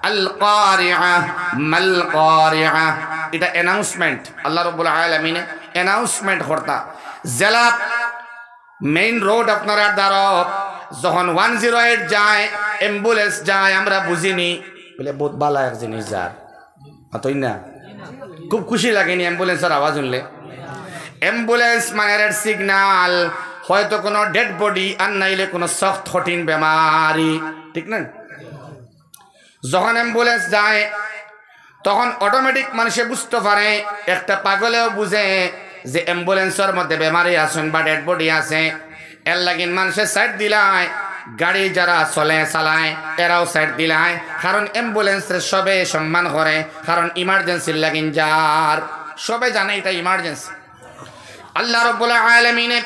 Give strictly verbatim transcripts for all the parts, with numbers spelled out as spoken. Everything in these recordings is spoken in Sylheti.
আল কারিআ, মাল কারিআ। ইটা অ্যানাউন্সমেন্ট, আল্লাহ রাব্বুল আলামিনে অ্যানাউন্সমেন্ট করতা। যেলা মেইন রোড আপনারার দ্বারো যখন ওয়ান জিরো এইট যায়, অ্যাম্বুলেন্স যায়, আমরা বুঝিনি, বলে, "বহুত বালা এক জিনিস যার।" মাতইন না? খুব খুশি লাগেনি অ্যাম্বুলেন্সর আওয়াজ হুনলে? অ্যাম্বুলেন্স মানে রেড সিগন্যাল, হয়তো কোনো ডেড বডি, আর নাইলে কোনো সখত কঠিন বেমারি, ঠিক না? যখন অ্যাম্বুলেন্স যায়, তখন অটোমেটিক মানষে বুঝতো পারে, একটা পাগলেও বুঝে যে অ্যাম্বুলেন্সর মধ্যে বেমারি আছইন বা ডেড বডি আছে। এর লাগিন মানষে সাইড দিলায়, গাড়ি যারা চলে চালায়, এরাও সাইড দিলায়, কারণ অ্যাম্বুলেন্সরে সবে সম্মান করে, কারণ ইমার্জেন্সির লাগিন যার, সবে জানে ইটা ইমার্জেন্সি। আল্লাহ রাব্বুল আলামিনে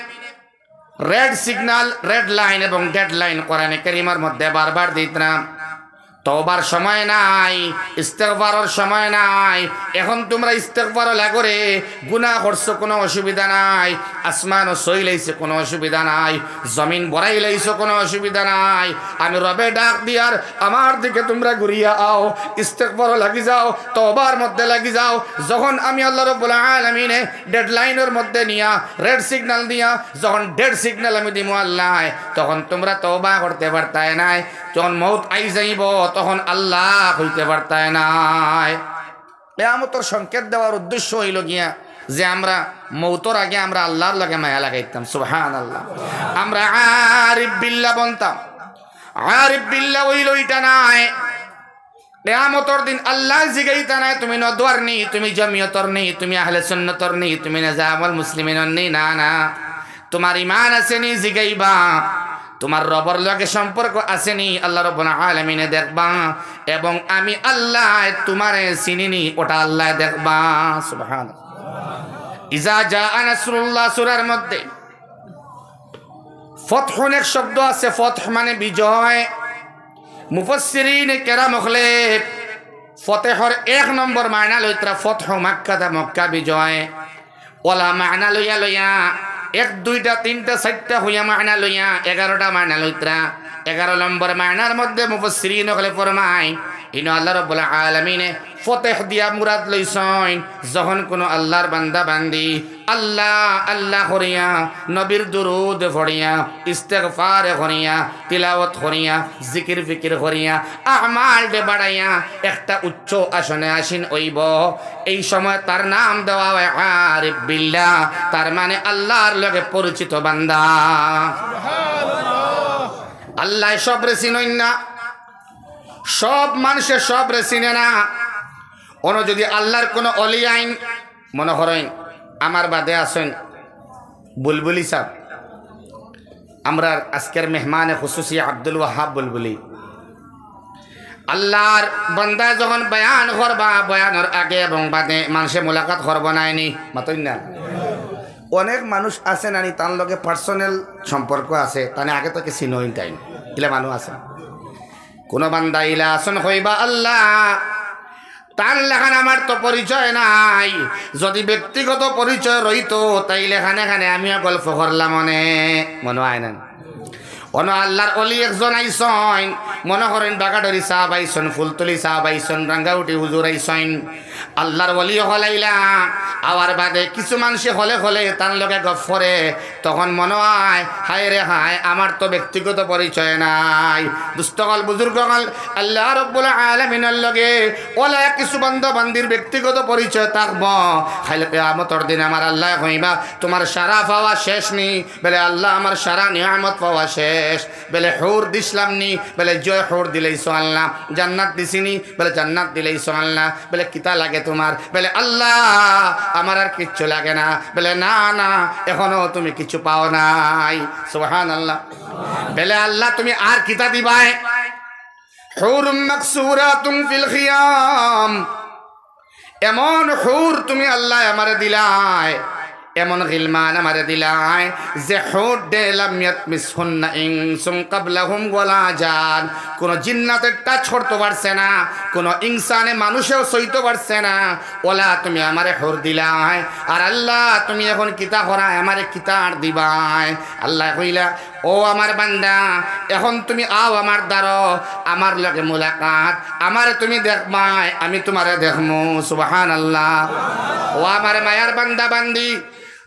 রেড সিগন্যাল, রেড লাইন এবং ডেড লাইন কোরআনে কারীমর মধ্যে বারবার দিতরা। তওবার সময় নাই, ইস্তেগফারর সময় নাই। এখন তুমরা ইস্তেগফারও লাগো রে, গুনাহ করছো, কোনো অসুবিধা নাই, আসমানও ছইলাইছে, কোনো অসুবিধা নাই, জমিন ভরাইলাইছো, কোনো অসুবিধা নাই। আমি রবে ডাক দিয়ার, আমার দিকে তুমরা ঘুরিয়া আও, ইস্তেগফারও লাগি যাও, তওবার মধ্যে লাগি যাও। যখন আমি আল্লাহ রাব্বুল আলামিনে ডেড লাইনর মধ্যে নিয়া, রেড সিগন্যাল দিয়া, যখন ডেড সিগন্যাল আমি দিমু আল্লায়, তখন তুমরা তওবা করতে পারতায় নায়। যখন মউত আই যাইবো, তখন আল্লাহ কইতে পারতায় নায়। কিয়ামতর সংকেত দেওয়ার উদ্দেশ্য অইলো গিয়া যে আমরা মউতর আগে আমরা আল্লাহর লগে মায়া লাগাইতাম। সুবহানাল্লাহ। আমরা আরিফ বিল্লাহ বনতাম। আরিফ বিল্লাহ অইলো ইটা নায়। কিয়ামতর দিন আল্লায় জিগাইতা নায়, "তুমি নদওয়ার নি, তুমি জমিয়তর নি, তুমি আহলে সুন্নতর নি, তুমি নিজামুল মুসলিমিনর নি?" না, না। তুমার ইমান আছে নি জিগাইবা, তুমার রবর লগে সম্পর্ক আছে নি, আল্লাহ রাব্বুল আলামিনে দেখবা, এবং আমি আল্লায় তুমারে চিনি নি, ওটা আল্লায় দেখবা। সুবহানাল্লাহ। ইজা জাআ নাসরুল্লাহ সূরার মধ্যে ফতহ অনেক শব্দ আছে, ফতহ মানে বিজয়। মুফাসসিরিনে কেরাম অকলে ফতহর এক নম্বর মানা লইতরা ফতহ মক্কা, দা মক্কা বিজয়। অলা মানা লইয়া লইয়া এক, দুইটা, তিনটা, চাইরটা কইয়া মানা লইয়া এগারোটা মানা লইতরা। এগারো নম্বর মানার মধ্যে মুফাসসিরিন অকলে ফরমাইন, ইনো আল্লাহ রাব্বুল আলামিনে ফতহ দিয়া মুরাদ লইছইন, যখন কোনো আল্লাহর বান্দা বান্দি আল্লাহ আল্লাহ করিয়া, নবীর দুরুদ পড়িয়া, ইস্তেগফার করিয়া, তিলাওয়াত করিয়া, জিকির ফিকির করিয়া, আমালরে বাড়াইয়া একটা উচ্চ আসনে আসীন অইবো, এই সময় তার নাম দেওয়া অয় আরিফ বিল্লাহ, তার মানে আল্লাহর লগে পরিচিত বান্দা। আল্লায় সবরে চিনইন না, সব মানষে সবরে চিনে না। অনো যুদি আল্লাহর কোনো অলি আইন মনো করইন, আমার বাদে আছইন বুলবুলি সাব, আমরার আজকের মেহমানে খুসুসি আব্দুল ওয়াহাব বুলবুলি। আল্লাহর বান্দায় যখন বয়ান করবা, বয়ানর আগে এবং বাদে মানষে মুলাকাত করবো নায় নি? মাতইন না। অনেক মানুষ আছে নানি, তান লগে পার্সোনাল সম্পর্ক আছে, তানে আগে থাকি চিনইন তাইন, ইলা মানুষ আছে। কোনো বান্দা ইলা আছইন কইবা, "আল্লাহ, তান লাখান আমার তো পরিচয় নাই, যুদি ব্যক্তিগত পরিচয় রইতো, তাইলে খানে খানে আমিও গল্প করলাম অনে।" মনো অয় না? অনো আল্লাহর অলি একজন আইছইন, মনো করইন বাগাডুরি সাব আইছইন, ফুলতলি সাব আইছইন, রাঙ্গাউটি হুজুর আইছইন, আল্লাহর অলি অকল আইলা, আওয়ার বাদে কিছু মানষে হলে হলে তান লগে গফ করে, তখন মনো অয়, হায় রে হায়, আমার তো ব্যক্তিগত পরিচয় নাই। দুস্ত অকল, বুজুর্গ অকল, আল্লাহ রাব্বুল আলামিনর লগে অলা কিছু বান্দা বান্দির ব্যক্তিগত পরিচয় থাকবো। কাইল কিয়ামতর দিন আমার আল্লায় কইবা, "তুমার সারা পাওয়া শেষ নি?" বলে, "আল্লাহ, আমার সারা নিয়ামত পাওয়া শেষ।" বলে, "হুর দিছলাম নি?" বলে, "জয়, হুর দিলাইছো আল্লাহ।" "জান্নাত দিছি নি?" বলে, "জান্নাত দিলাইছো আল্লাহ।" বলে, "কিতা লাগে তুমার?" বলে, "আল্লাহ, আমার আর কিচ্ছু লাগে না।" বলে, "না, না, এখনো তুমি কিছু পাও নাই।" সুবহানাল্লাহ। বলে, "আল্লাহ, তুমি আর কিতা দিবায়?" "হুরুম মাকসুরাতুম ফিল খিয়াম।" এমন হুর তুমি আল্লায় আমারে দিলায়, এমন গিলমান আমারে দিলায়, যে হুর দে লাম ইয়াতমিসহুন্না ইনসুন ক্বাবলাহুম ওয়ালা জান। কোনো জিন্নাতে টাচ করতো পারছে না, কোনো ইনসানে মানুষেও ছইতো পারছে না। অলা তুমি আমারে হুর দিলায়। আর আল্লাহ, তুমি এখন কিতা করায়, আমারে কিতা আর দিবায়? আল্লায় কইলা, ও আমার বান্দা, এখন তুমি আও আমার দ্বারো, আমার লগে মুলাকাত, আমারে তুমি দেখবায়, আমি তুমারে দেখমু। সুবহানাল্লাহ। ও আমার মায়ার বান্দা বান্দি,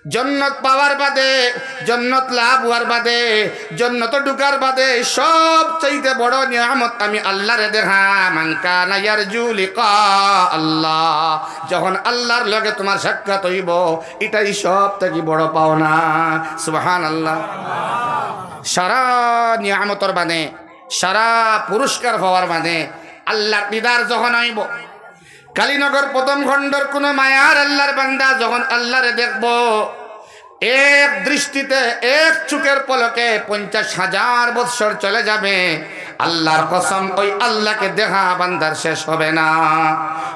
জন্নত পাওয়ার বাদে, জন্নত লাভ অওয়ার বাদে, জন্নত ঢুকার বাদে সবচাইতে বড় নিয়ামত আমি আল্লারে দেখা। মান কানা ইয়ারজু লিকা আল্লাহ, যখন আল্লার লগে তুমার সাক্ষাৎ অইবো, ইটাই সব থাকি বড় পাওনা। সুবহানাল্লাহ। সারা নিয়ামতর বাদে, সারা পুরস্কার পাওয়ার বাদে আল্লার দিদার যখন অইবো, কালীনগর প্রথম খণ্ডর কুনু মায়ার আল্লার বান্দা যখন আল্লারে দেখবো, এক দৃষ্টিতে, এক চোখের পলকে পঞ্চাশ হাজার বৎসর চলে যাবে। আল্লার কসম, ওই আল্লাকে দেখা বান্দার শেষ হবে না।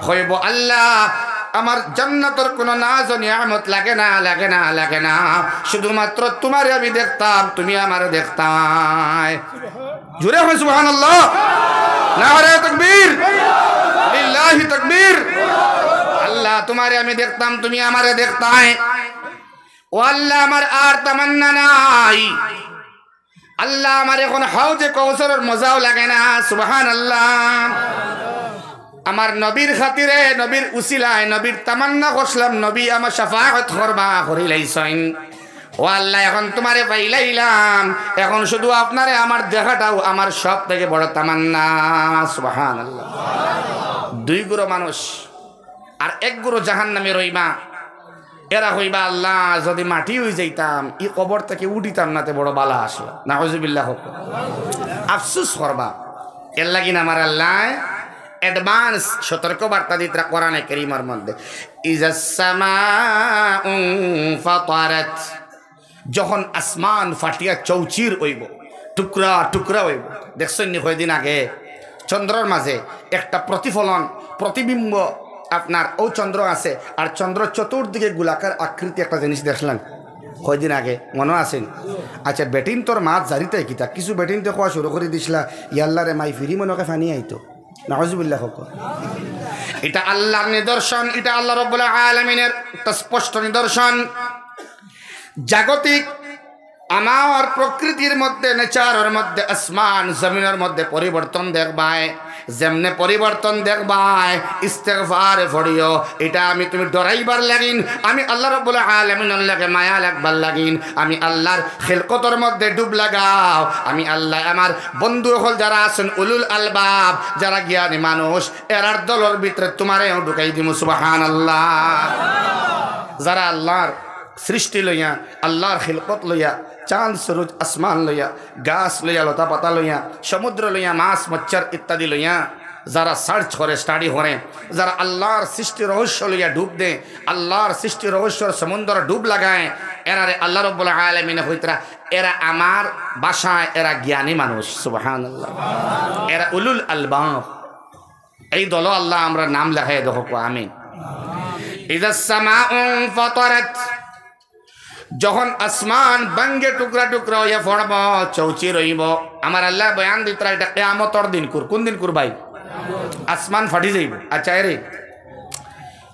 কইবো, "আল্লাহ, আমার জান্নাতর কুনু নাজ ও নিয়ামত লাগে না, লাগে না, লাগে না, শুধুমাত্র তুমারে আমি দেখতাম, তুমি আমারে দেখতায়।" জোরে কইন সুবহানাল্লাহ। নারায়ে তাকবীর। লিল্লাহি তাকবীর। আল্লাহ, তুমারে আমি দেখতাম, তুমি আমারে দেখতায়। ও আল্লাহ, আমার আর তামান্না নাই। আল্লাহ, আমার এখন হাউজে কৌসরর মজাও লাগে না। সুবহানাল্লাহ। আমার নবীর খাতিরে, নবীর উসিলায়, নবীর তামান্না করছিলাম, নবী আমার শাফাআত করবা, করিলাইছইন। ও আল্লাহ, এখন তুমারে পাইলাইলাম, এখন শুধু আপনারে আমার দেখাটাও আমার সব থাকি বড় তামান্না। সুবহানাল্লাহ। দুই গুরু মানুষ, আর এক গুরু জাহান্নামে রইবা। এরা কইবা, "আল্লাহ, যদি মাটি অইযাইতাম, ই কবর থাকি উঠিতাম না, তে বড় বালা আছিল।" নাউজুবিল্লাহ কউক্কা। আফসুস করবা। এরলাগি আমার আল্লায় advance সতর্ক বার্তা দিতরা কোরআনে কারীমর মধ্যে, "ইজাস সামাউ ইনফাতারাত।" যখন আসমান ফাটিয়া চৌচির অইবো, টুকরা টুকরা অইবো। দেখছইন নি কয়দিন আগে চন্দ্রর মাঝে একটা প্রতিফলন, প্রতিবিম্ব, আপনার অউ চন্দ্র আছে, আর চন্দ্র চতুর্দিকে গোলাকার আকৃতি একটা জিনিস দেখছইন কয়দিন আগে, মনো আছে নি? আচ্ছা, বেটিন্তর মাত জারিতায় কিতা? কিছু বেটিন্তে কওয়া শুরু করি দিছলা, "ইয়াল্লা রে মাই, ফিরি মনো কয় ফানি আইতো।" নাউজুবিল্লাহ কউক্কা। ইটা আল্লার নিদর্শন, ইটা আল্লাহ রাব্বুল আলামিনের একটা স্পষ্ট নিদর্শন। জাগতিক আমার প্রকৃতির মধ্যে, natureর মধ্যে, আসমান জমিনর মধ্যে পরিবর্তন দেখবায়। যেমনে পরিবর্তন দেখবায়, ইস্তেগফার পড়িও। ইটা আমি তুমি ডরাইবার লাগিন, আমি আল্লাহ রাব্বুল আলামিনর লগে মায়া লাগবার লাগিন, আমি আল্লার খিলকতর মধ্যে ডুব লাগাও। আমি আল্লায় আমার বন্ধু অকল যারা আছইন, উলুল আলবাব, যারা জ্ঞানী মানুষ, এরার দলর ভিতরে তুমারেও ঢুকাই দিমু। সুবহানাল্লাহ। যারা আল্লার সৃষ্টি লইয়া, আল্লার খিলকত লইয়া, চাঁদ, সূরজ, আসমান লইয়া, গাছ লইয়া, লতা পাতা লইয়া, সমুদ্র লইয়া, মাছ, মচ্ছর ইত্যাদি লইয়া যারা search করে, study করে, যারা আল্লার সৃষ্টি রহস্য লইয়া ডুব দেয়, আল্লার সৃষ্টি রহস্যর সমুদ্র ডুব লাগায়, এরারে আল্লাহ রাব্বুল আলামিনে কইতরা, এরা আমার ভাষায়, এরা জ্ঞানী মানুষ। সুবহানাল্লাহ। এরা উলুল আলবাব। এই দলো আল্লাহ আমরার নাম লেখাইয়া দেখউক্কা, আমিন। ইজাস সামাউ ইনফাতারাত, যখন আসমান ভাঙ্গে টুকরা টুকরা অইয়া পড়বো, চৌচির অইবো, আমার আল্লায় বয়ান দিতরা, ইটা কিয়ামতর দিনকুর। কুন দিনকুর ভাই? আসমান ফাটি যাইবো। আচ্ছা, এরে,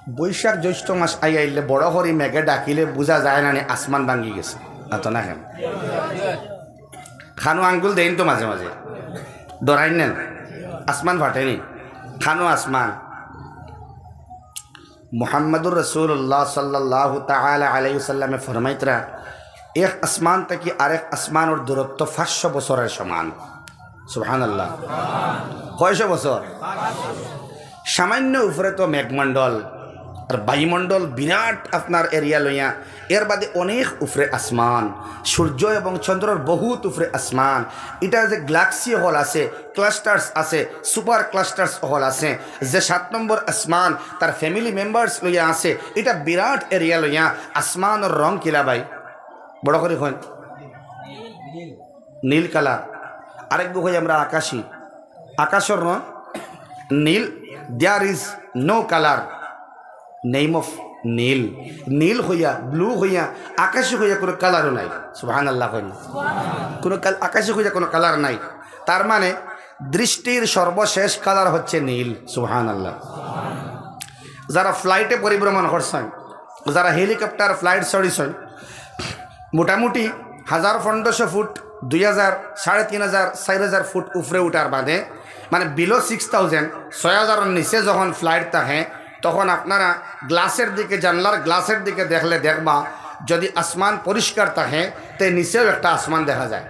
বৈশাখ জ্যৈষ্ঠ মাস আইয়া আইলে বড় করি মেঘে ডাকিলে বুঝা যায় না নি আসমান ভাঙ্গি গেছে। আতো না কেন? খানো আঙ্গুল দেইন তো মাঝে মাঝে। ডরাইন না নি? আসমান ফাটে নি? খানো আসমান। মুহাম্মাদুর রাসূলুল্লাহ সাল্লাল্লাহু তাআলা আলাইহি ওয়াসাল্লামে ফরমাইতরা, এক আসমান থাকি আরেক আসমানর দূরত্ব পাঁচশো বছরর সমান। সুবহানাল্লাহ। কয়শো বছর? সামান্য উপরে তো মেঘমণ্ডল, আর বায়ুমণ্ডল বিরাট আপনার area লইয়া, এর বাদে অনেক উপরে আসমান, সূর্য এবং চন্দ্রর বহুত উপরে আসমান। ইটা যে galaxy অকল আছে, clusters আছে, super clusters অকল আছে, যে সাত নম্বর আসমান তার family members লইয়া আছে, ইটা বিরাট area লইয়া। আসমানর রং কিলা ভাই? বড় করি কইন। নীল colour। আরেকগু কই আমরা আকাশি। আকাশর রং নীল। There is no colour name of নীল। নীল কইয়া, blue কইয়া, আকাশি কইয়া কুনু colour-ও নাই। সুবহানাল্লাহ কইন। কুনু কাল-, আকাশি কইয়া কুনু colour নাই। তার মানে দৃষ্টির সর্বশেষ colour হচ্ছে নীল। সুবহানাল্লাহ। যারা flight-এ পরিভ্রমণ করছইন, যারা helicopter flight চড়িছইন, মোটামুটি হাজার পনেরোশো ফুট দুই হাজার, সাড়ে তিন হাজার, চাইর হাজার ফুট উপরে উঠার বাদে, মানে below six thousand, ছয় হাজারর নিচে যখন flight থাকে, তখন আপনারা গ্লাসের দিকে, জানলার গ্লাসের দিকে দেখলে দেখবা, যদি আসমান পরিষ্কার থাকে, তে নিচেও একটা আসমান দেখা যায়।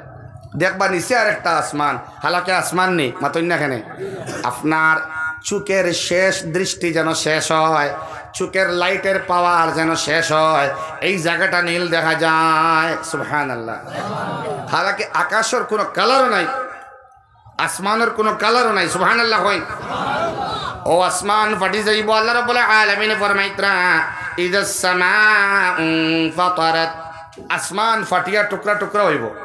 দেখবা নিচে আর একটা আসমান, হালাকে আসমান নেই, মাতইন না কেনে? আপনার চোখের শেষ দৃষ্টি যেন শেষ হয়, চোখের লাইটের পাওয়ার যেন শেষ হয়, এই জায়গাটা নীল দেখা যায়। সুবহানাল্লাহ। হালাকে আকাশর কোনো কালারও নাই, আসমানর কোনো কালারও নাই। সুবহানাল্লাহ কইন। ও আসমান ফাটি যাইব। আল্লাহ রাব্বুল আলামিন ফরমাইতরা, "ইযাস সামাউ ফাতারাত।" আসমান ফাটিয়া টুকরা টুকরা হইব।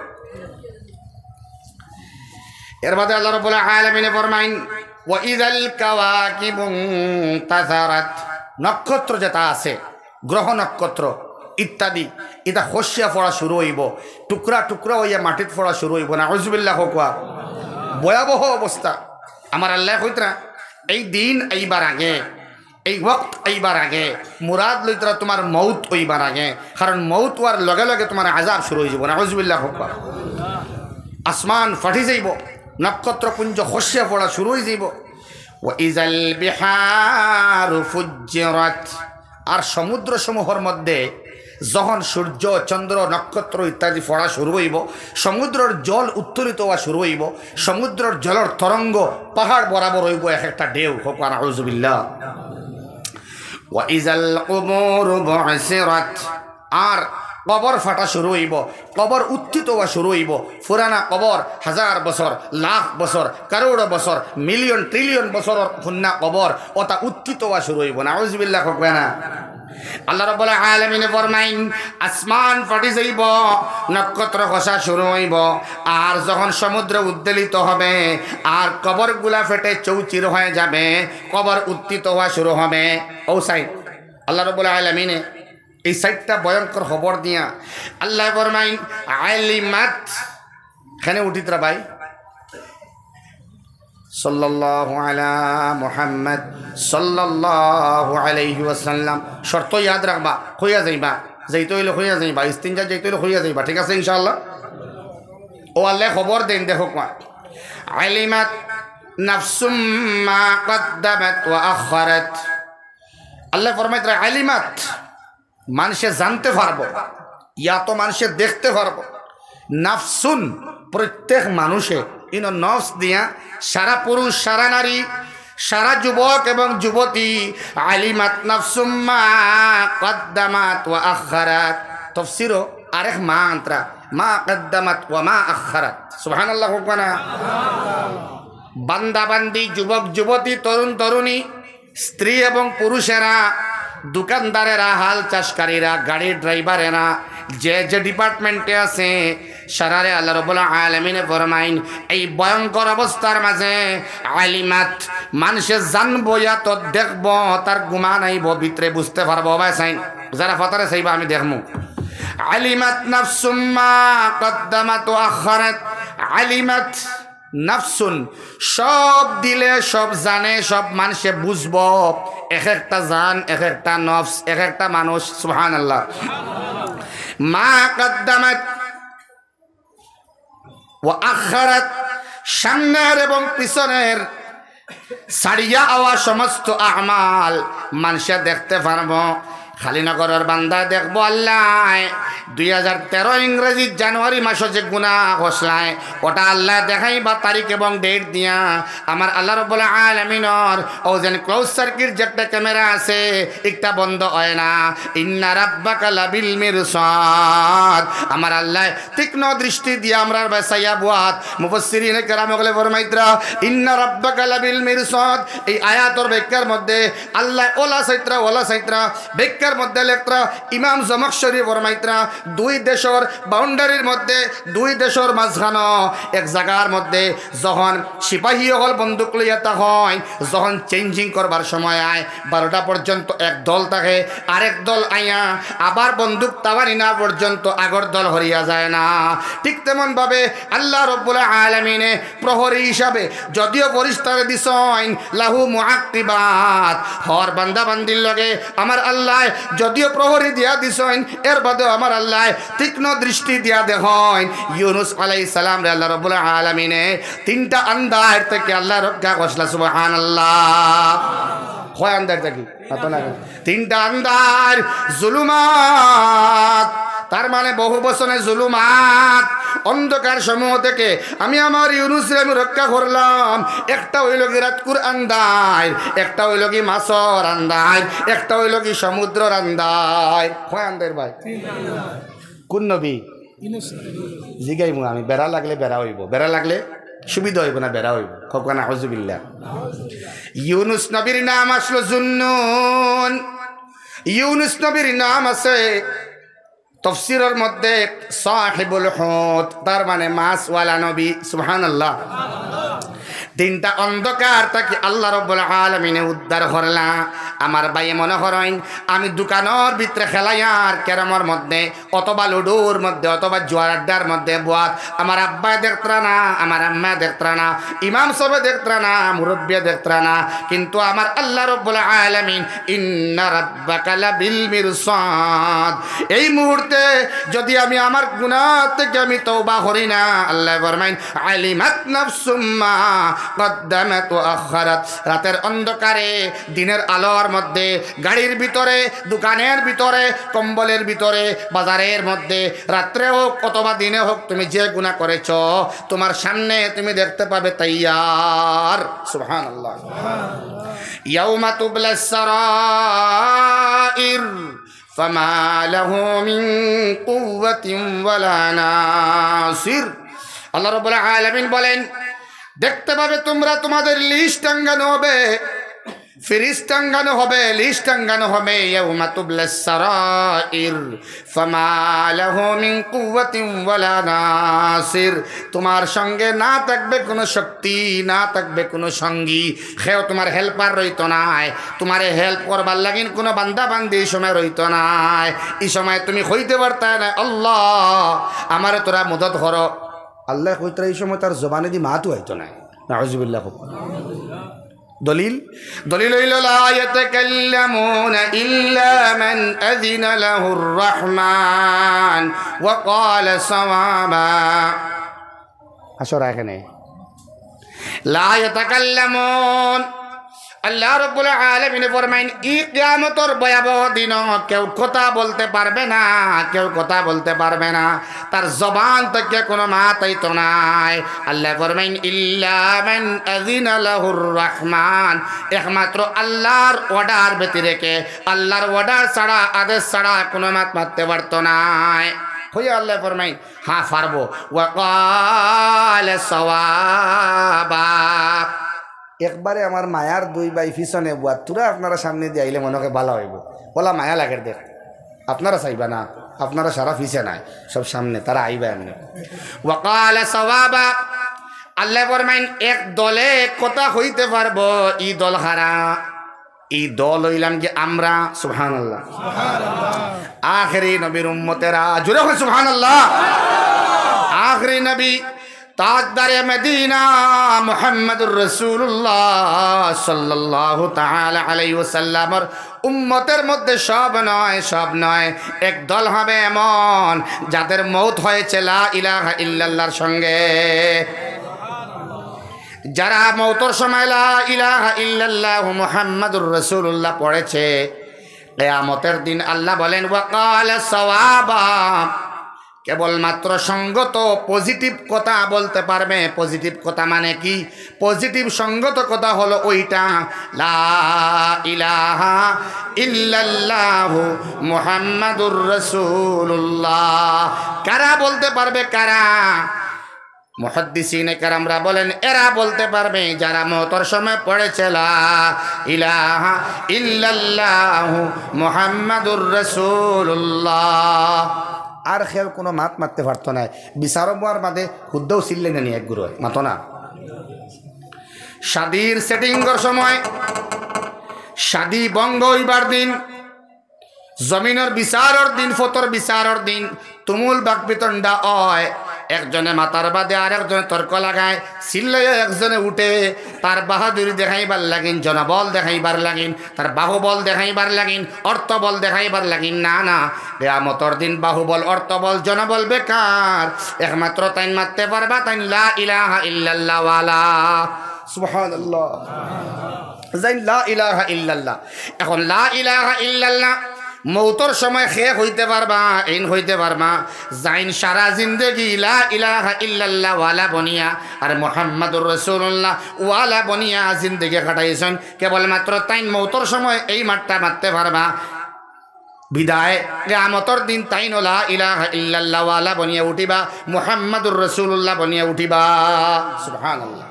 এর বাদে আল্লাহ রাব্বুল আলামিন ফরমাইন, "ওয়া ইযাল কাওয়াকিবু ইনতাসারাত।" নক্ষত্র যেটা আছে, গ্রহ নক্ষত্র ইত্যাদি, এটা খসিয়া পড়া শুরু হইব, টুকরা টুকরা হইয়া মাটিত পড়া শুরু হইব। নাউজুবিল্লাহ কউক্কা। ভয়াবহ অবস্থা। আমার আল্লাহ কইতরা, এই দিন আইবার আগে, এই ওয়াক্ত আইবার আগে মুরাদ লইতরা তোমার মউত অইবার আগে, কারণ মউত অওয়ার লগে লগে তোমার আযাব শুরু হই যাব। নাউজুবিল্লাহ কউক্কা। আসমান ফাটি যাইব, নক্ষত্রপুঞ্জ খসিয়া পড়া শুরু হই যাইব। ওয়া ইযাল বিহারু ফুজ্জিরাত। আর সমুদ্র সমূহর মধ্যে যখন সূর্য, চন্দ্র, নক্ষত্র ইত্যাদি পড়া শুরু হইব, সমুদ্রর জল উত্তোলিত হওয়া শুরু হইব, সমুদ্রর জলর তরঙ্গ পাহাড় বরাবর হইব এক একটা ঢেউ। কউক্কা নাউজুবিল্লাহ। ওয়া ইযাল কুবুরু বুসিরাত। আর কবর ফাটা শুরু হইব, কবর উত্থিত হওয়া শুরু হইব। পুরানা কবর হাজার বছর, লাখ বছর, করোড় বছর, মিলিয়ন ট্রিলিয়ন বছর পুরানা কবর, ওটা উত্থিত হওয়া শুরু হইব। নাউজুবিল্লাহ কউক্কা না। আল্লাহ রাব্বুল আলামিনে ফরমাইন, আসমান ফাটি যাইব, নক্ষত্র খসা শুরু হইব, আর যখন সমুদ্র উদ্বেলিত হবে, আর কবরগুলা ফেটে চৌচির হয়ে যাবে, কবর উত্থিত হওয়া শুরু হবে। ও সাইন, আল্লাহ রাব্বুল আলামিনে এই চাইরটা ভয়ঙ্কর খবর দিয়া আল্লাহ ফরমাইন, আলিমাত। কেনে উঠিতরা ভাই? সাল্লাল্লাহু আলা মুহাম্মদ সাল্লাল্লাহু আলাইহি ওয়াসাল্লাম। শর্ত ইয়াদ রাখবা, কইয়া যাইবা, যাইতে অইলে কইয়া যাইবা, ইস্তিনজা যাইতে অইলে কইয়া যাইবা, ঠিক আছে ইনশাআল্লাহ? ও আল্লাহ খবর দেইন, দেখো কউক্কা, আলিমাত নাফসুম মা কদ্দামাত ওয়া আখখারাত। আল্লাহ ফরমাইতরা, আলিমাত, মানষে জানতে পারবো, ইয়া তো মানষে দেখতে পারবো। নাফসুন, প্রত্যেক মানুষে, ইনো নফস দিয়া সারা পুরুষ, সারা নারী, সারা যুবক এবং যুবতী, আলিমাত নাফসুম মা কদ্দামাত ওয়া আখখারাত। তফসিরও আরেক মা আনতরা, মা কদ্দামাত ওয়া মা আখখারাত। সুবহানাল্লাহ কউক্কা না। বান্দা বান্দি, যুবক যুবতী, তরুণ তরুণী, স্ত্রী এবং পুরুষেরা, দোকানদারেরা, হাল চাষকারীরা, গাড়ির ড্রাইভারেরা, যে যে ডিপার্টমেন্টে আছে, সারারে আল্লাহ রাব্বুল আলামিনে ফরমাইন, এই ভয়ঙ্কর অবস্থার মাঝে আলিমাত, মানষে জানবো, ইয়া তো দেখবো, তার গুমান আইব, ভিতরে বুঝতে পারবো। ভাই সাইন, যারা ফাতারে চাইবা আমি দেখমু। আলিমাত নাফসুম মা কদ্দামাত ওয়া আখখারাত। আলিমাত নাফসুন, সব দিলে, সব জানে, সব মানষে বুঝবো। এক একটা জান, এক একটা নফস, এক একটা মানুষ। সুবহানাল্লাহ। মা কদ্দামাত ওয়া আখখারাত, সামনের এবং পিছনের ছাড়িয়া আওয়া সমস্ত আমাল মানষে দেখতে পারবো। খালি নগরর বান্দা দেখবো আল্লাহ। দুই হাজার তেরো ইংরেজি জানুয়ারি মাসো যে গুনাহ করছলায়, ওটা আল্লাহ দেখাইবা তারিখ এবং ডেট দিয়া। আমার আল্লাহ রাব্বুল আলামিনর ও যেন ক্লোজ সার্কিট যে একটা ক্যামেরা আছে, একটা বন্ধ হয় না। ইন্না রাব্বাকা লাবিল মিরসাদ। আমার আল্লাহ তীক্ষ্ণ দৃষ্টি দিয়া আমরার বায় চাইয়া বওয়াত। মুফাসসিরিনে কেরাম অকলে ফরমাইতরা, "ইন্না রাব্বাকা লাবিল মিরসাদ।" এই আয়াতর ব্যাখ্যার মধ্যে আল্লাহ ওলা চাইতরা, ওলা চাইতরা, ব্যাখ্যার মধ্যে লেখতরা, ইমাম জমখশরি ফরমাইতরা, দুই দেশর বাউন্ডারির মধ্যে, দুই দেশর মাঝখানো এক জাগার মধ্যে যখন সিপাহী অকল বন্দুক লইয়া থাকইন, যখন চেঞ্জিং করবার সময় আয়, বারোটা পর্যন্ত এক দল থাকে, আরেক দল আইয়া আবার বন্দুক তাওয়ানি না পর্যন্ত আগর দল হরিয়া যায় না। ঠিক তেমন ভাবে আল্লাহ রব্বুল আলামিনে প্রহরী হিসাবে যদিও ফিরিস্তারে দিছইন, লাহু মুআক্কিবাত, হর বান্দা বান্দির লগে আমার আল্লাহ যদিও প্রহরী দিয়া দিছইন, এর বাদেও আমার আল্লাহ আল্লাহ তীক্ষ্ণ দৃষ্টি দিয়া দেখইন, ইউনুস আলাইহিস সালামরে আল্লাহ রাব্বুল আলামিনে তিনটা আন্দাইর থাকি আল্লাহ রক্ষা করছিলা। সুবহানাল্লাহ। কয় আন্দাইর থাকি? মাতো না কেনে? তিনটা আন্দাইর, জুলুমাত, তার মানে বহু বচনে জুলুমাত, অন্ধকার সমূহ থেকে আমি আমার ইউনুসরে আমি রক্ষা করলাম। একটা অইলো গি রাইতকুর আন্দাইর, একটা অইলো গি মাছর আন্দাইর, একটা অইলো গি সমুদ্রর আন্দাইর। কয় আন্দাইর ভাই? কুন নবী? জিগাইমু আমি, বেড়া লাগলে বেড়া অইবো, বেড়া লাগলে সুবিধা অইবো না বেড়া অইবো? কউক্কা না, আউযুবিল্লাহ। ইউনুস নবীর নাম আছলো জুন্নুন। ইউনুস নবীর নাম আছে তফসিরর মধ্যে সাহিবুল হুত, তার মানে মাছওয়ালা নবী। সুবহানাল্লাহ। তিনটা অন্ধকার থাকি আল্লাহ রাব্বুল আলামিনে উদ্ধার করলা। আমার ভাইয়ে মনো করইন, আমি দোকানর ভিতরে খেলাইয়ার ক্যারমর মধ্যে অথবা লুডুর মধ্যে অথবা জুয়ার আড্ডার মধ্যে বওয়াত, আমার আব্বায় দেখতরা না, আমার আম্মায় দেখতরা না, ইমাম সাবে দেখতরা না, মুরব্বিয়ে দেখতরা না, কিন্তু আমার আল্লাহ রাব্বুল আলামিন, ইন্না রাব্বাকা লাবিল মিরসাদ। এই মুহূর্তে যদি আমি আমার গুনাহ থাকি আমি তওবা করি না, আল্লায় ফরমাইন, আলিমাত নাফসুম মা কদ্দামাত ওয়া আখখারাত। রাতের অন্ধকারে, দিনের আলোর মধ্যে, গাড়ির ভিতরে, দোকানের ভিতরে, কম্বলের ভিতরে, বাজারের মধ্যে, রাত্রে হোক অথবা দিনে হোক, তুমি যে গুনাহ করেছ, তোমার সামনে তুমি দেখতে পাবে তৈয়ার। সুবহানাল্লাহ। ইয়াউমা তুবলাস সারাইর, ফামা লাহু মিন কুওয়াতিন ওয়ালা নাসির। আল্লাহ রাব্বুল আলামিন বলেন, দেখতে পাবে তোমরা, তোমাদের লিস্ট টাঙ্গানো হবে, ফিরিস টাঙ্গানো হবে, লিস্ট টাঙ্গানো হবে। ইয়াউমা তুবলাস সারাইর, ফামা লাহু মিন কুওয়াতিন ওয়ালা নাসির। তোমার সঙ্গে না থাকবে কোনো শক্তি, না থাকবে কোনো সঙ্গী, কেউ তোমার হেল্পার রইতো নায়, তোমারে হেল্প করবার লাগিন কোনো বান্দা বান্দি এই সময় রইতো নায়। এই সময় তুমি কইতে পারতায় না, আল্লাহ, আমারে তোরা মদত করো। আল্লায় কইতরা এই সময় তার জবানেদি মাতও আইতো নায়। নাউজুবিল্লাহ। দলিল, দলিল অইলো, লা ইয়াতাকাল্লামুনা ইল্লা মান আযিনা লাহুর রাহমান ওয়া ক্বালা সাওয়াবা। আসো এখানে। লা ইয়াতাকাল্লামুন। আল্লাহ রাব্বুল আলামিনে ফরমাইন, ই কিয়ামতর ভয়াবহ দিন কেউ কথা বলতে পারবে না, কেউ কথা বলতে পারবে না। তার জবান থাকি কোনো মাত আইতো নায়। আল্লায় ফরমাইন, ইল্লা মান আযিনা লাহুর রাহমান, একমাত্র আল্লাহর অর্ডার ব্যতিরেকে, আল্লাহর অর্ডার ছাড়া, আদেশ ছাড়া কোনো মাত মাততে পারতো নায়। কইয়া আল্লায় ফরমাইন, হ্যাঁ, পারবো। ওয়া ক্বালা সাওয়াবা। একবারে আমার মায়ার দুই ভাই পিছনে বওয়াত, তোরা আপনারা সামনেদি আইলে মনে হয় ভালা অইবো। অলা মায়া লাগের দেখ। আপনারা চাইবা না, আপনারা সারা পিছে নায়, সব সামনে, তারা আইবা এমনে। ওয়া ক্বালা সাওয়াবা। আল্লায় ফরমাইন, এক দলে কথা কইতে পারবো, ই দল কারা? ই দল অইলাম গি আমরা, সুবহানাল্লাহ। আখেরি নবীর উম্মতেরা, জোরে কইন সুবহানাল্লাহ। আখেরি নবী, তাজদারে মদিনা, মুহাম্মাদুর রাসূলুল্লাহ সাল্লাল্লাহু তাআলা আলাইহি ওয়াসাল্লামর উম্মতের মধ্যে সব নয়, সব নয়, এক দল হবে এমন, যাদের মউত হয়েছে লা ইলাহা ইল্লাল্লাহর সঙ্গে। যারা মউতর সময় লা ইলাহা ইল্লাল্লাহু মুহাম্মাদুর রাসূলুল্লাহ পড়েছে, কিয়ামতের দিন আল্লাহ বলেন, ওয়া ক্বালা সাওয়াবা, কেবলমাত্র সঙ্গত পজিটিভ কথা বলতে পারবে। পজিটিভ কথা মানে কি? পজিটিভ সঙ্গত কথা হলো ওইটা, লা ইলাহা ইল্লাল্লাহু মুহাম্মাদুর রাসূলুল্লাহ। কারা বলতে পারবে, কারা? মুহাদ্দিসিনে কেরামরা বলেন, এরা বলতে পারবে যারা মউতর সময় পড়েছে লা ইলাহা ইল্লাল্লাহু মুহাম্মাদুর রাসূলুল্লাহ। আর কেউ কোনো মাত মাততে পারতো নায়। বিচার বওয়ার বাদে হুদ্দাও চিল্লে নেনি এক গুরু মাতো না। শাদির সেটিংর সময়, শাদি ভঙ্গ অইবার দিন, জমিনর বিচারর দিন, ফতর বিচারর দিন, তুমুল বাকবিতণ্ডা অয়। একজনে মাতার বাদে আরেকজনে তর্ক লাগায়, চিল্লাইয়া একজনে উঠে, তার বাহাদুরি দেখাইবার লাগিন, জনবল দেখাইবার লাগিন, তার বাহুবল দেখাইবার লাগিন, অর্থবল দেখাইবার লাগিন। না, না, কিয়ামতর দিন বাহুবল, অর্থবল, জনবল বেকার। একমাত্র তাইন মাততে পারবা, তাইন লা ইলাহা ইল্লাল্লাহ ওয়ালা। সুবহানাল্লাহ। যাইন লা ইলাহা ইল্লাল্লাহ। এখন লা ইলাহা ইল্লাল্লাহ মৌতর সময় কে কইতে পারবা, এইন কইতে পারবা, যাইন সারা জিন্দেগি লা ইলাহা ইল্লাল্লাহ ওয়ালা বনিয়া আর মুহাম্মাদুর রাসূলুল্লাহ ওয়ালা বনিয়া জিন্দেগি কাটাইছইন, কেবলমাত্র তাইন মৌতর সময় এই মাতটা মাততে পারবা। বিদায়, কিয়ামতর দিন তাইনও লা ইলাহা ইল্লাল্লাহ ওয়ালা বনিয়া উঠিবা, মুহাম্মাদুর রাসূলুল্লাহ বনিয়া উঠিবা। সুবহানাল্লাহ।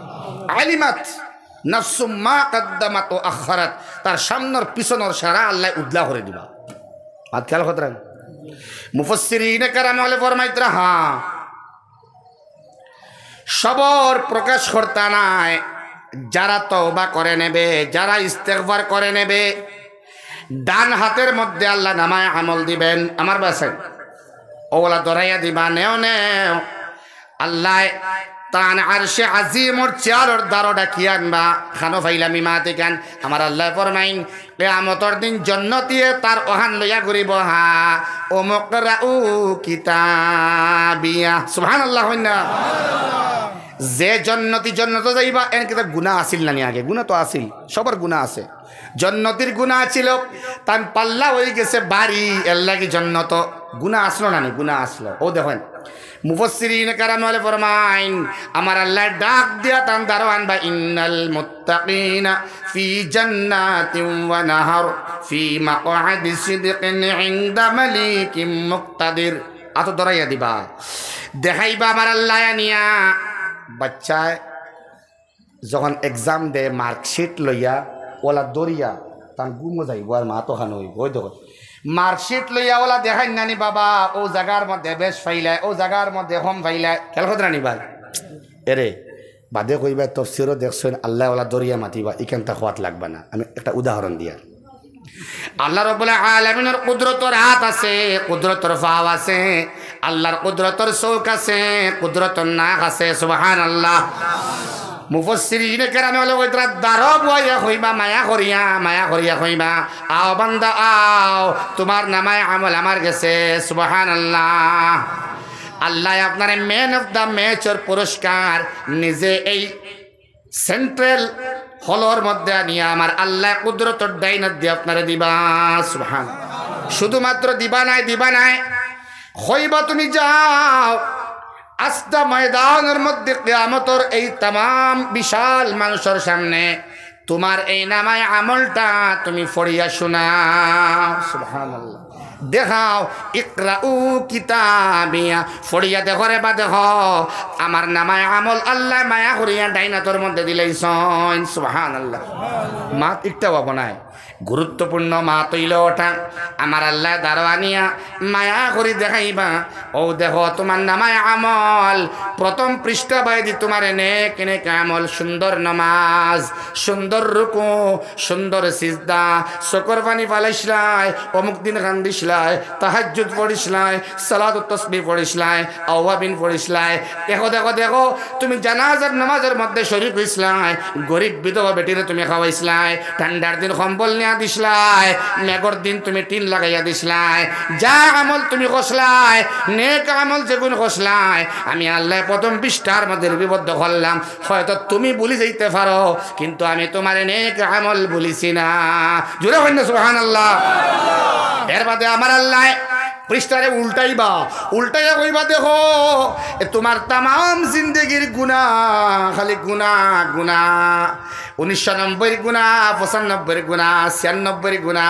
আলিমাত নাফসুম মা কাদ্দামাত ওয়া আখখারাত, তার সামনর পিছনর সারা আল্লায় উদলা করি দিবা। মাত খেয়াল করতরা? মুফাসসিরিনে কেরাম অকলে ফরমাইতরা, হ্যাঁ, সবর প্রকাশ করতা নায়। যারা তওবা করে নেবে, যারা ইস্তেগফার করে নেবে, ডান হাতের মধ্যে আল্লায় নামায় আমল দিবেন। আমার বাসায় ওলা ধরাইয়া দিবা, নেও নেও। আল্লায় তান আরশে আজিমর চেয়ারর দ্বারো ডাকিয়া আনবা, খানো ফাইলামি মাতিকান। আমার আল্লায় ফরমাইন, কিয়ামতর দিন জন্নতিয়ে তার অহান লইয়া ঘুরিব, হা, অমুক রাউ কিতাবিয়া। সুবহানাল্লাহ, কইন না? যে জন্নতি জন্নতো যাইবা, এন কিতা গুনা আছিল না নি আগে? গুনা তো আছিল, সবর গুনা আছে। জন্নতির গুনা আছিল, তান পাল্লা অইগেছে ভারি, এরলাগি জন্নতো গুনা আছলো না নি? গুনা আছলো। অউ দেখইন, মুফাসসিরিনে কেরাম অকলে ফরমাইন, আমার আল্লায় ডাক দিয়া তান দ্বারো আনবা, ইন্নাল মুত্তাকিনা ফি জান্নাতিন ওয়া নাহার, ফি মাকআদি সিদকিন ইনদা মালিকিম মুকতাদির। আতো ধরাইয়া দিবা, দেখাইবা আমার আল্লায় আনিয়া। বাচ্চায় যখন এক্সাম দে, মার্কশিট লইয়া, ওলা ধরিয়া, তান ঘুমো যাইবো আর মাতো খানো অইবো। অউ দেখো, মার্কশিট লইয়া ওলা দেখাইন না নি বাবা, অউ জাগার মধ্যে বেশ পাইলায়, অউ জাগার মধ্যে কম পাইলায়, খেয়াল করতরা নি ভাই? এরে, বাদে কইবা, তফসিরো দেখছইন, আল্লায় ওলা ধরিয়া মাতিবা, ইখানতা কওয়াত লাগবা না। আমি একটা উদাহরণ দিয়ার। আল্লাহ রাব্বুল আলামিনর কুদরতর আত আছে, কুদরতর পাও আছে, আল্লাহর কুদরতর চউখ আছে, কুদরতর নাক আছে। সুবহানাল্লাহ। মুফাসসিরিনে কেরামে অকলে কইতরা, দ্বারো বওয়াইয়া কইবা, মায়া করিয়া, মায়া করিয়া কইবা, "আও বান্দা আও, তুমার নামায় আমল আমার গেছে।" সুবহানাল্লাহ। আল্লায় আপনারে Man of the Match-র পুরস্কার নিজে এই সেন্ট্রাল হলর মধ্যে আনিয়া আমার আল্লায় কুদরতর ডাইন আত দি আপনারে দিবা। সুবহান। শুধুমাত্র দিবা নায়, দিবা নায়, কইবা তুমি যাও, আস্তা ময়দানর মধ্যে কিয়ামতর এই তামাম বিশাল মানষর সামনে তুমার এই নামায় আমলটা তুমি পড়িয়া শুনাও। সুবহানাল্লাহ। দেখাও, ইকরাউ কিতাবিয়া, পড়িয়া দেখো রে বা দেখো, আমার নামায় আমল আল্লায় মায়া করিয়া ডাইন আতর মধ্যে দিলাইছইন। সুবহানাল্লাহ। মাত ইকটাও অবো নায়, গুরুত্বপূর্ণ মাত অইলো অটা। আমার আল্লায় দ্বারো আনিয়া মায়া করি দেখাইবা, অউ দেখো তুমার নামায় আমল, প্রথম পৃষ্ঠা বাইদি তুমার নেক নেক আমল, সুন্দর নমাজ, সুন্দর রুকু, সুন্দর সিজদা, চকুর পানি ফালাইছলায়, অমুক দিন কান্দিছলায়, তাহাজ্জুদ পড়িছলায়, সালাতুত তাসবিহ পড়িছলায়, আওয়াবিন পড়িছলায়। দেখো, দেখো, দেখো, তুমি জানাজার নামাজর মধ্যে শরিক অইছলায়, গরিব বিধবা বেটিরে তুমি খাওয়াইছলায়, ঠান্ডার দিন কম্বল নিয়া দিছলায়, মেঘর দিন তুমি টিন লাগাইয়া দিছলায়। যা আমল তুমি করছলায়, নেক আমল যেগুন করছলায়, আমি আল্লায় প্রথম পৃষ্ঠার মধ্যে লিপিবদ্ধ করলাম। হয়তো তুমি ভুলি যাইতে পারো, কিন্তু আমি তুমার নেক আমল ভুলিছি না। জোরে কইন না সুবহানাল্লাহ। এর বাদে আমার আল্লায় পৃষ্ঠারে উল্টাইবা, উল্টাইয়া কইবা, দেখো, এ তুমার তামাম জিন্দেগির গুনা, খালি গুনা, গুনা। উনিশশো নব্বইর গুনা, পঁচানব্বইর গুনা, ছিয়ানব্বইর গুনা,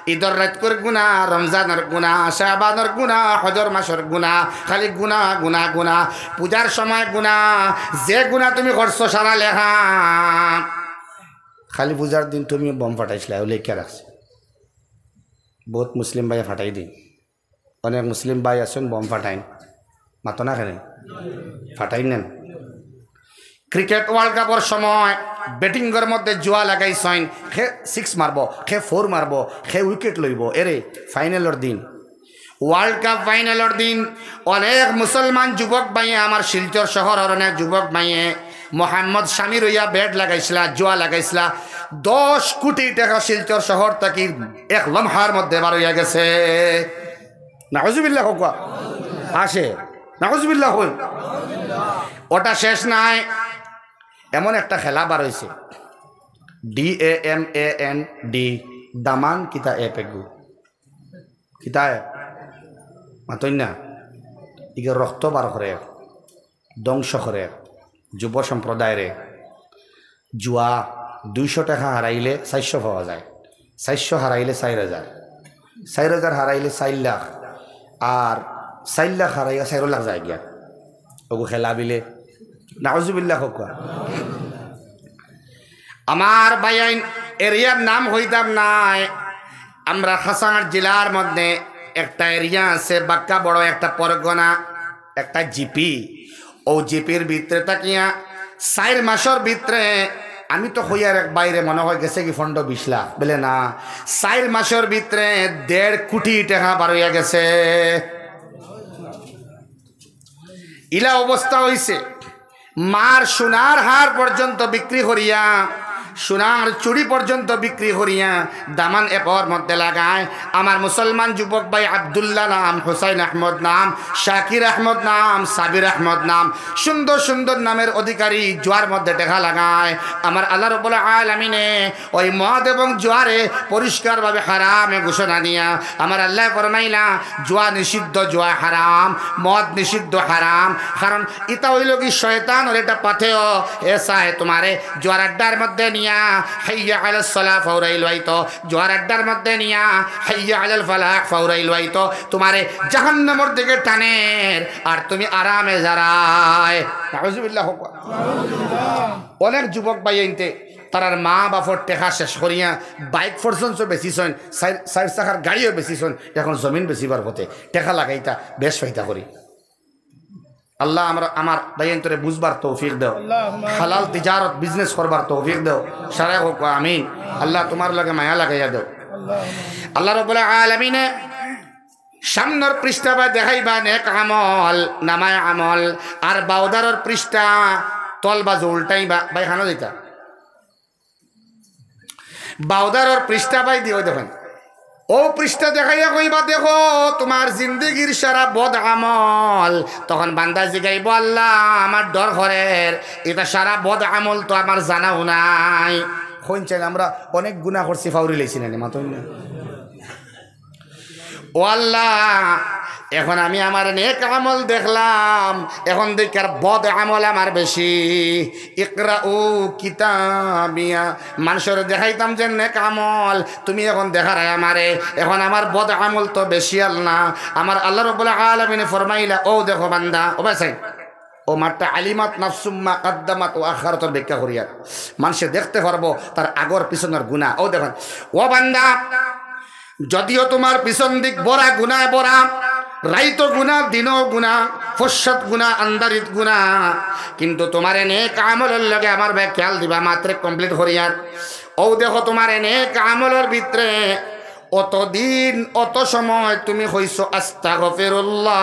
ইদর রাইতকুর গুনা, রমজানর গুনা, শাবানর গুনা, হজর মাসর গুনা, খালি গুনা, গুনা, গুনা। পূজার সময় গুনা, যে গুনা তুমি করছো সারা লেখা। খালি পূজার দিন তুমি বোম ফাটাইছলায়, অউ লেখিয়া রাখছি। বউত মুসলিম ভাইয়ে ফাটাই দিন। অনেক মুসলিম ভাই আছইন বোম ফাটাইন, মাতো না কেনে? ফাটাইন না। ক্রিকেট ওয়ার্ল্ড কাপর সময় ব্যাটিংর মধ্যে জুয়া লাগাইছইন, কে সিক্স মারবো, কে ফোর মারবো, কে উইকেট লইবো, এরে ফাইনালর দিন। ওয়ার্ল্ড কাপ ফাইনালর দিন অনেক মুসলমান যুবক ভাইয়ে, আমার শিলচর শহরর অনেক যুবক ভাইয়ে মোহাম্মদ শামির অইয়া ব্যাট লাগাইছলা, জুয়া লাগাইছলা। দশ কোটি টেকা শিলচর শহর থাকি এক লমহার মধ্যে বার অইয়া গেছে। নাউজুবিল্লাহ কউক্কা। আছে। নাউজুবিল্লাহ কই। ওটা শেষ নায়, এমন একটা খেলা বার অইছে, D A M A N D, দামান। কিতা এ পেগু? কিতা এ? মাতইন না। ইগে রক্ত বার করে, ধ্বংস করে যুব সম্প্রদায়রে। জুয়া, দুইশো টেকা হারাইলে চাইরশো পাওয়া যায়, চাইরশো হারাইলে চাইর হাজার, চাইর হাজার হারাইলে চাইর লাখ, আর চাইর লাখ হারাইয়া চাইর লাখ যায় গিয়া। ওগু খেলা বিলে। নাউজুবিল্লাহ কউক্কা। আমার ভাইয়াইন, এরিয়ার নাম কইতাম নায়। আমরা হাসান জেলার মধ্যে একটা এরিয়া আছে, বাক্কা বড় একটা পরগনা, একটা জিপি। ও জিপির ভিতরে থাকিয়া চাইর মাসর ভিতরে, আমি তো কইয়ার এক বাইরে মনে হয় গেছে কি পনেরো বিশ লাখ, বলে না, চাইর মাসর ভিতরে দেড় কোটি টেকা বার অইয়া গেছে। ইলা অবস্থা অইছে, মার সোনার হার পর্যন্ত বিক্রি করিয়া, সোনার চুড়ি পর্যন্ত বিক্রি করিয়া দামান এপর মধ্যে লাগায়। আমার মুসলমান যুবক ভাই আব্দুল্লাহ নাম, হুসাইন আহমদ নাম, শাকির আহমদ নাম, সাবির আহমদ নাম, সুন্দর সুন্দর নামের অধিকারী জুয়ার মধ্যে টেকা লাগায়। আমার আল্লাহ রব্বুল আলামিনে ওই মদ এবং জুয়ারে পরিষ্কারভাবে হারামে ঘোষণা দিয়া আমার আল্লাহ ফরমাইলা, জুয়া নিষিদ্ধ, জুয়া হারাম, মদ নিষিদ্ধ, হারাম। কারণ ইতা অইলো কি শয়তানর একটা পাথেয়, এ চায় তোমারে জুয়ার আড্ডার মধ্যে নিয়া হাইয়া আলাস সালাহ ফাউরাই লইতো, জুয়ার আড্ডার মধ্যে নিয়া হাইয়া আলাল ফালাহ ফাউরাই লইতো, তোমারে জাহান্নামর দিকে টানের, আর তুমি আরামে যারায়। নাউজুবিল্লাহ কউক্কা। অনেক যুবক ভাইয়াইন্তে তারার মা বাপর টেকা শেষ করিয়া বাইক পর্যন্ত বেচিছইন, চাইর, চাইর চাকার গাড়িও বেচিছইন, এখন জমিন বেচিবার পথে, টেকা লাগাইতা বেশ ফায়দা করি। আল্লাহ আমরা, আমার ভাইয়াইন্তরে বুঝবার তৌফিক দেও, আল্লাহুম্মা আমিন। হালাল তিজারত, বিজনেস করবার তৌফিক দেও, সারা কউক্কা আমিন। আল্লাহ তোমার লগে মায়া লাগাইয়া দেও। আল্লাহুম্মা আমিন। আল্লাহ রব্বুল আলামিনে সামনর পৃষ্ঠা বা দেখাইবা নেক আমল, নামায় আমল, আর বাউদারর পৃষ্ঠা তল বাজু উল্টাইবা, ভাই খানো দিতা। বাউদারর পৃষ্ঠা বাই দিও দেখইন। ও পৃষ্ঠা দেখাইয়া কইবা, "দেখো, তোমার জিন্দেগির সারা বদ আমল।" তখন বান্দা জিগাইবো, "আল্লাহ, আমার ডর করের, ইতা সারা বদ আমল তো আমার জানাও নাই।" কইন চাইন আমরা অনেক গুনা করছি, ফাউরি লাইছি না নি, মাতইন না। ও আল্লাহ, এখন আমি আমার নেক আমল দেখলাম, এখন দেখার বদ আমল আমার বেশি। ইকরাউ কিতাবিয়া, মানষরে দেখাইতাম যে নেক আমল, তুমি এখন দেখারায় আমারে, এখন আমার বদ আমল তো বেশি আল না। আমার আল্লাহ রব্বুল আলামিনে ফরমাইলা, ও দেখো বান্দা, ও ভাই সাইন, ও মাতটা আলিমাত নাফসুম মা কাদ্দামাত ওয়া আখারাতর ব্যাখ্যা করিয়ার। মানষে দেখতে পারবো তার আগর পিছনর গুনা। ও দেখইন, ও বান্দা, যদিও তোমার পিছন দিক বড়া গুনায় বড়া, রাইতো গুনা, দিনও গুনা, ফসত গুনা, আন্দারিত গুনা, কিন্তু তোমারে নেক আমলর লগে আমার ভাই খেয়াল দিবা, মাতরে কমপ্লিট করিয়ার। ও দেখো তোমারে নেক আমলর ভিতরে অতদিন, অত সময় তুমি কইছো, "আস্তাগফিরুল্লাহ,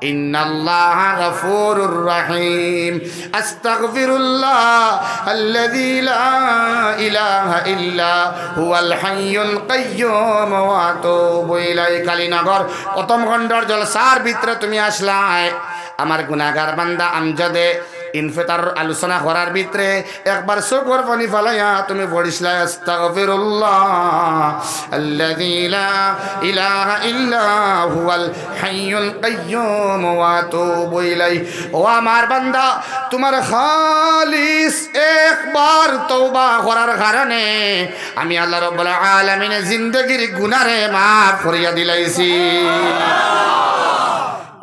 ইন্নাল্লাহা গাফুরুর রাহিম। আস্তাগফিরুল্লাহ আল্লাযী লা ইলাহা ইল্লা হুয়াল হাইয়ুল কাইয়্যুম ওয়া আতুবু ইলাইহি।" কালীনগর প্রথম খণ্ডর জলসার ভিতরে তুমি আসলায়, আমার গুনাহগার বান্দা আমজদে ইনফিতারর আলোচনা করার ভিতরে একবার চোখর পানি ফালাইয়া তুমি পড়িসলায়, "আস্তাগফিরুল্লাহ আল্লাযী লা ইলাহা ইল্লা হুয়াল হাইয়ুল কাইয়্যুম ওয়া আতুবু ইলাইহি।" ও আমার বান্দা, তোমার খালিস একবার তওবা করার কারণে আমি আল্লাহ রাব্বুল আলামিনে জিন্দেগির গুনারে মাফ করিয়া দিলাইছি।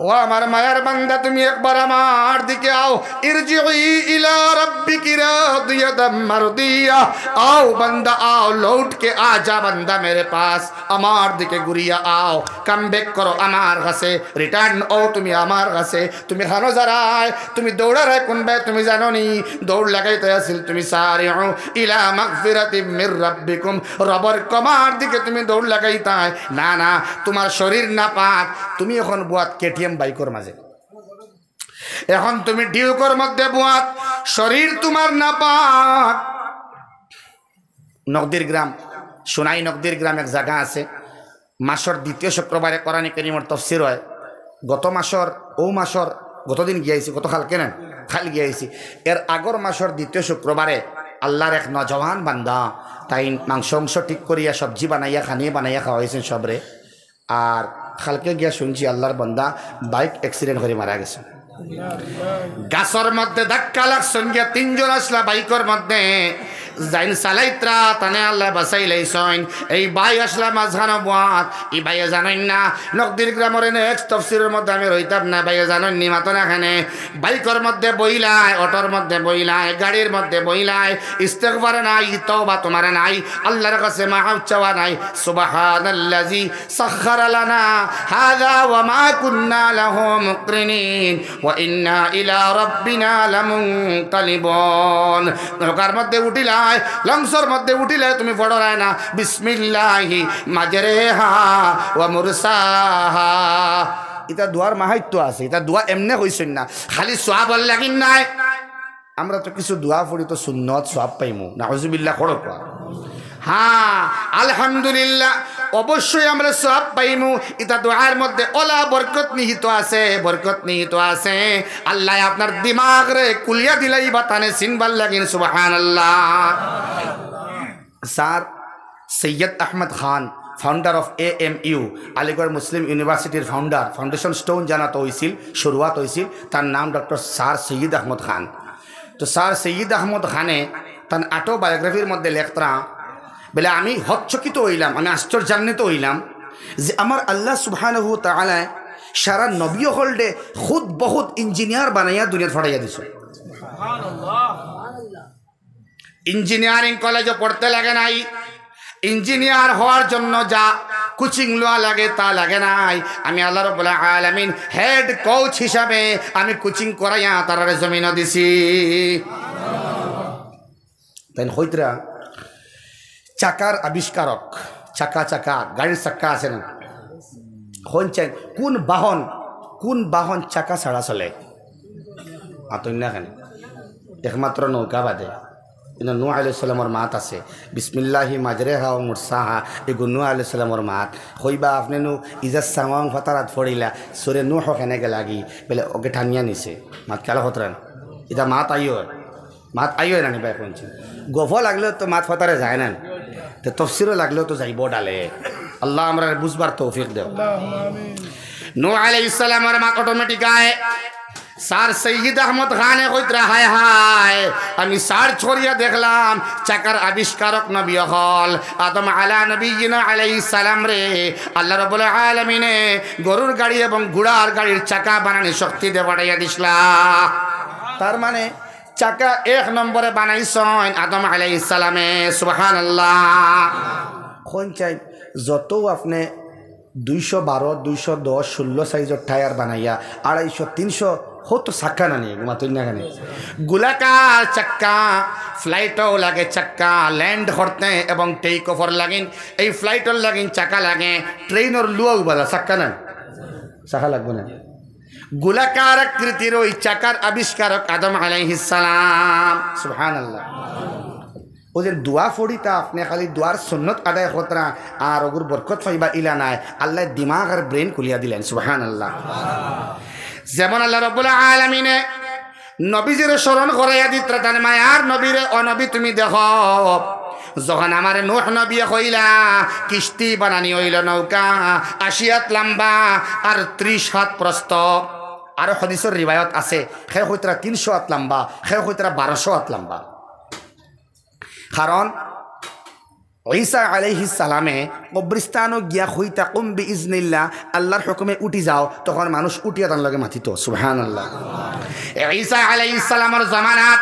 ও আমার মায়ার বান্দা, তুমি একবার আমার দিকে আও। ইরজিই ইলা রাব্বিকি রাদিয়াতাম মারদিয়া। আও বান্দা, আও, লৌট কে আ যা বান্দা মেরে পাস, আমার দিকে ঘুরিয়া আও, কাম ব্যাক করো আমার কাছে, রিটার্ন অও তুমি আমার কাছে। তুমি হানো যারায়, তুমি দৌড়ারায় কোন বায় তুমি জানো নি? দৌড় লাগাইতায় আছিল তুমি সারিউ ইলা মাগফিরাতিম মির রাব্বিকুম, রবর ক্ষমার দিকে তুমি দৌড় লাগাইতায়। না, না, তোমার শরীর নাপাক, তুমি এখন বুয়াত কেটিএম বাইকর মাঝে। এখন তুমি ডিউকর মধ্যে বুয়াত, শরীর তোমার নাপাক। নকদির গ্রাম, সোনাই নকদির গ্রাম এক জাগা আছে। মাসর দ্বিতীয় শুক্রবারে কোরআনে করিমর তফসির অয়। গত মাসর, অউ মাসর, গত দিন গিয়া আইছি, গত কালকে না, কাইল গিয়া আইছি। এর আগর মাসর দ্বিতীয় শুক্রবারে আল্লার এক নওজোয়ান বান্দা, তাইন মাংস উংস ঠিক করিয়া, সবজি বানাইয়া, খানি বানাইয়া খাওয়াইছইন সবরে। আর কালকে গিয়া শুনছি আল্লার বান্দা বাইক অ্যাক্সিডেন্ট করি মারা গেছে। গাছর মধ্যে ধাক্কা লাগছইন গিয়া, তিনজন আছলা বাইকর মধ্যে, যাইন চালাইত্রা, তানে আল্লায় বাচাইলাইছইন। এই বাই আছলা মাঝখানো বুয়াত, ই বাইয়ে জানইন না, নকদির গ্রামর নেক্সট তফসিরর মধ্যে আমি রইতাম না, বাইয়ে জানইন নি, মাতো না কেনে। বাইকর মধ্যে বইলায়, অটোর মধ্যে বইলায়, গাড়ির মধ্যে বইলায়, ইস্তেগফার নাই, তওবা তোমার নাই, আল্লার কাছে মাফ চাওয়া নাই। সুবহানাল্লাযী সাখখারা লানা হাযা ওয়া মা কুন্না লাহু মুকরিনিন ওয়া ইন্না ইলা রাব্বিনা লামুনকালিবুন। নৌকার মধ্যে উঠিলায়, লঞ্চর মধ্যে উঠিলায়, তুমি পড়রায় না, বিসমিল্লাহি মাজরেহা ওয়া মুরসাহা। ইতা দোয়ার মাহাত্ম্য আছে, ইতা দোয়া এমনে কইছইন না, খালি সওয়াবর লাগিন নায়। আমরা তো কিছু দোয়া পড়ি তো সুন্নত সওয়াব পাইমু, নাউজুবিল্লাহ, করো কওয়া। হ্যাঁ, আলহামদুলিল্লাহ, অবশ্যই আমরা সওয়াব পাইমু। ইতা দোয়ার মধ্যে অলা বরকত নিহিত আছে, বরকত নিহিত আছে। আল্লায় আপনার দিমাগরে খুলিয়া দিলাইবা, তানে চিনবার লাগিন, সুবহানাল্লাহ। Sir Syed Ahmad Khan, founder of A M U, Aligarh Muslim ইউনিভার্সিটির ফাউন্ডার, ফাউন্ডেশন স্টোন যান আতো অইছিল, শুরুয়াত অইছিল, তার নাম ডক্টর স্যার সৈয়দ আহমদ খান। তো স্যার সৈয়দ আহমদ খানে তান অটোবায়োগ্রাফির মধ্যে লেখরা, বলে, আমি হতচকিত অইলাম, আমি আশ্চর্যান্বিত অইলাম যে আমার আল্লাহ সুবহানাহু ওয়া তাআলায় সারা নবী অকলরে খুদ বখুদ ইঞ্জিনিয়ার বানাইয়া দুনিয়াত ফাটাইয়া দিছে। ইঞ্জিনিয়ারিং কলেজো পড়তে লাগে নাই, ইঞ্জিনিয়ার হওয়ার জন্য যা কোচিং লওয়া লাগে তা লাগে নাই। আমি আল্লাহ রাব্বুল আলামিন হেড কোচ হিসাবে আমি কোচিং করাইয়া তারারে জমিনো দিছি। তাইন কইতরা চাকার আবিষ্কারক, চাকা, চাকা, গাড়ির চাক্কা আছে না? কইন চাইন, কোন বাহন, কোন বাহন চাকা ছাড়া চলে? মাতইন না কেনে? একমাত্র নৌকা বাদে। কিন্তু নূহ আলাইহিস সালামর মাত আছে, বিসমিল্লাহি মাজরেহা ওয়া মুরসাহা, এগু নূহ আলাইহিস সালামর মাত। কইবা আপনে নু ইজা সামাউ ফাতারাত পড়িলা, সূরা নূহ কেনে গেলাগি? বলে, ওকে টানিয়া নিছে। মাত খেয়াল কররা না? ইতা মাত আইও। মাত আইও না নি ভাই, কইন চাইন। গফ লাগলেও তো মাত ফাতারে যায় না। তো তফসিরও লাগলেও তো যাইবো ডালে। আল্লাহ আমরারে বুঝবার তৌফিক দেও। নূহ আলাইহিস সালামর মাত অটোমেটিক আয়। স্যার সৈয়দ আহমদ খানে কইতরা, হায় হায়, আমি সার্চ করিয়া দেখলাম, চাকার আবিষ্কারক নবী অকল, আদম আলা নবিয়্যিনা আলাইহিস সালামরে আল্লাহ রাব্বুল আলামিনে গরুর গাড়ি এবং ঘোড়ার গাড়ির চাকা বানানির শক্তি দিয়া পাঠাইয়া দিছলা। তার মানে চাকা এক নম্বরে বানাইছইন আদম আলাইহিস সালামে। সুবহানাল্লাহ। কইন চাইন, যত আপনে দুইশো বারো, দুইশো দশ, ষোলো সাইজর টায়ার বানাইয়া, আড়াইশো, তিনশো, হতো চাক্কা না নি, মাতইন না কেনে? গোলাকার চাক্কা, ফ্লাইটও লাগে চাক্কা, ল্যান্ড করতে এবং টেক অফর লাগিন। এই ফ্লাইটর লাগিন চাকা লাগে, ট্রেইনর লুয়াও বালা চাক্কা না, চাকা লাগবো না। গোলাকার আকৃতির ওই চাকার আবিষ্কারক আদম আলাইহিস সালাম। সুবহানাল্লাহ। ও যে দোয়া পড়িতা, আপনে খালি দোয়ার সুন্নত আদায় করতরা, আর ওগুর বরকত পাইবা ইলা নায়। আল্লায় দিমাগ আর ব্রেইন খুলিয়া দিলেন। সুবহানাল্লাহ। যেমন আল্লাহ রাব্বুল আলামিনে নবীজিরে স্মরণ করাইয়া দিতরা, তান মায়ার নবীরে, "ও নবী, তুমি দেখো, যখন আমারে নূহ নবীয়ে কইলা, কিস্তি বানানি অইলো নৌকা, আশি হাত লম্বা আর ত্রিশ হাত প্রস্থ।" আরো হাদিসর রিওয়ায়াত আছে, কেউ কইতরা তিনশো হাত লম্বা, কেউ কইতরা বারোশো হাত লম্বা। কারণ ঈসা আলাইহিস সালামে কবরিস্তানো গিয়া কইতা, "কুম বিইজনিল্লাহ, আল্লাহর হুকুমে উঠি যাও", তখন মানুষ উঠিয়া তান লগে মাতিত। সুবহানাল্লাহ। ঈসা আলাইহিস সালামর জমানাত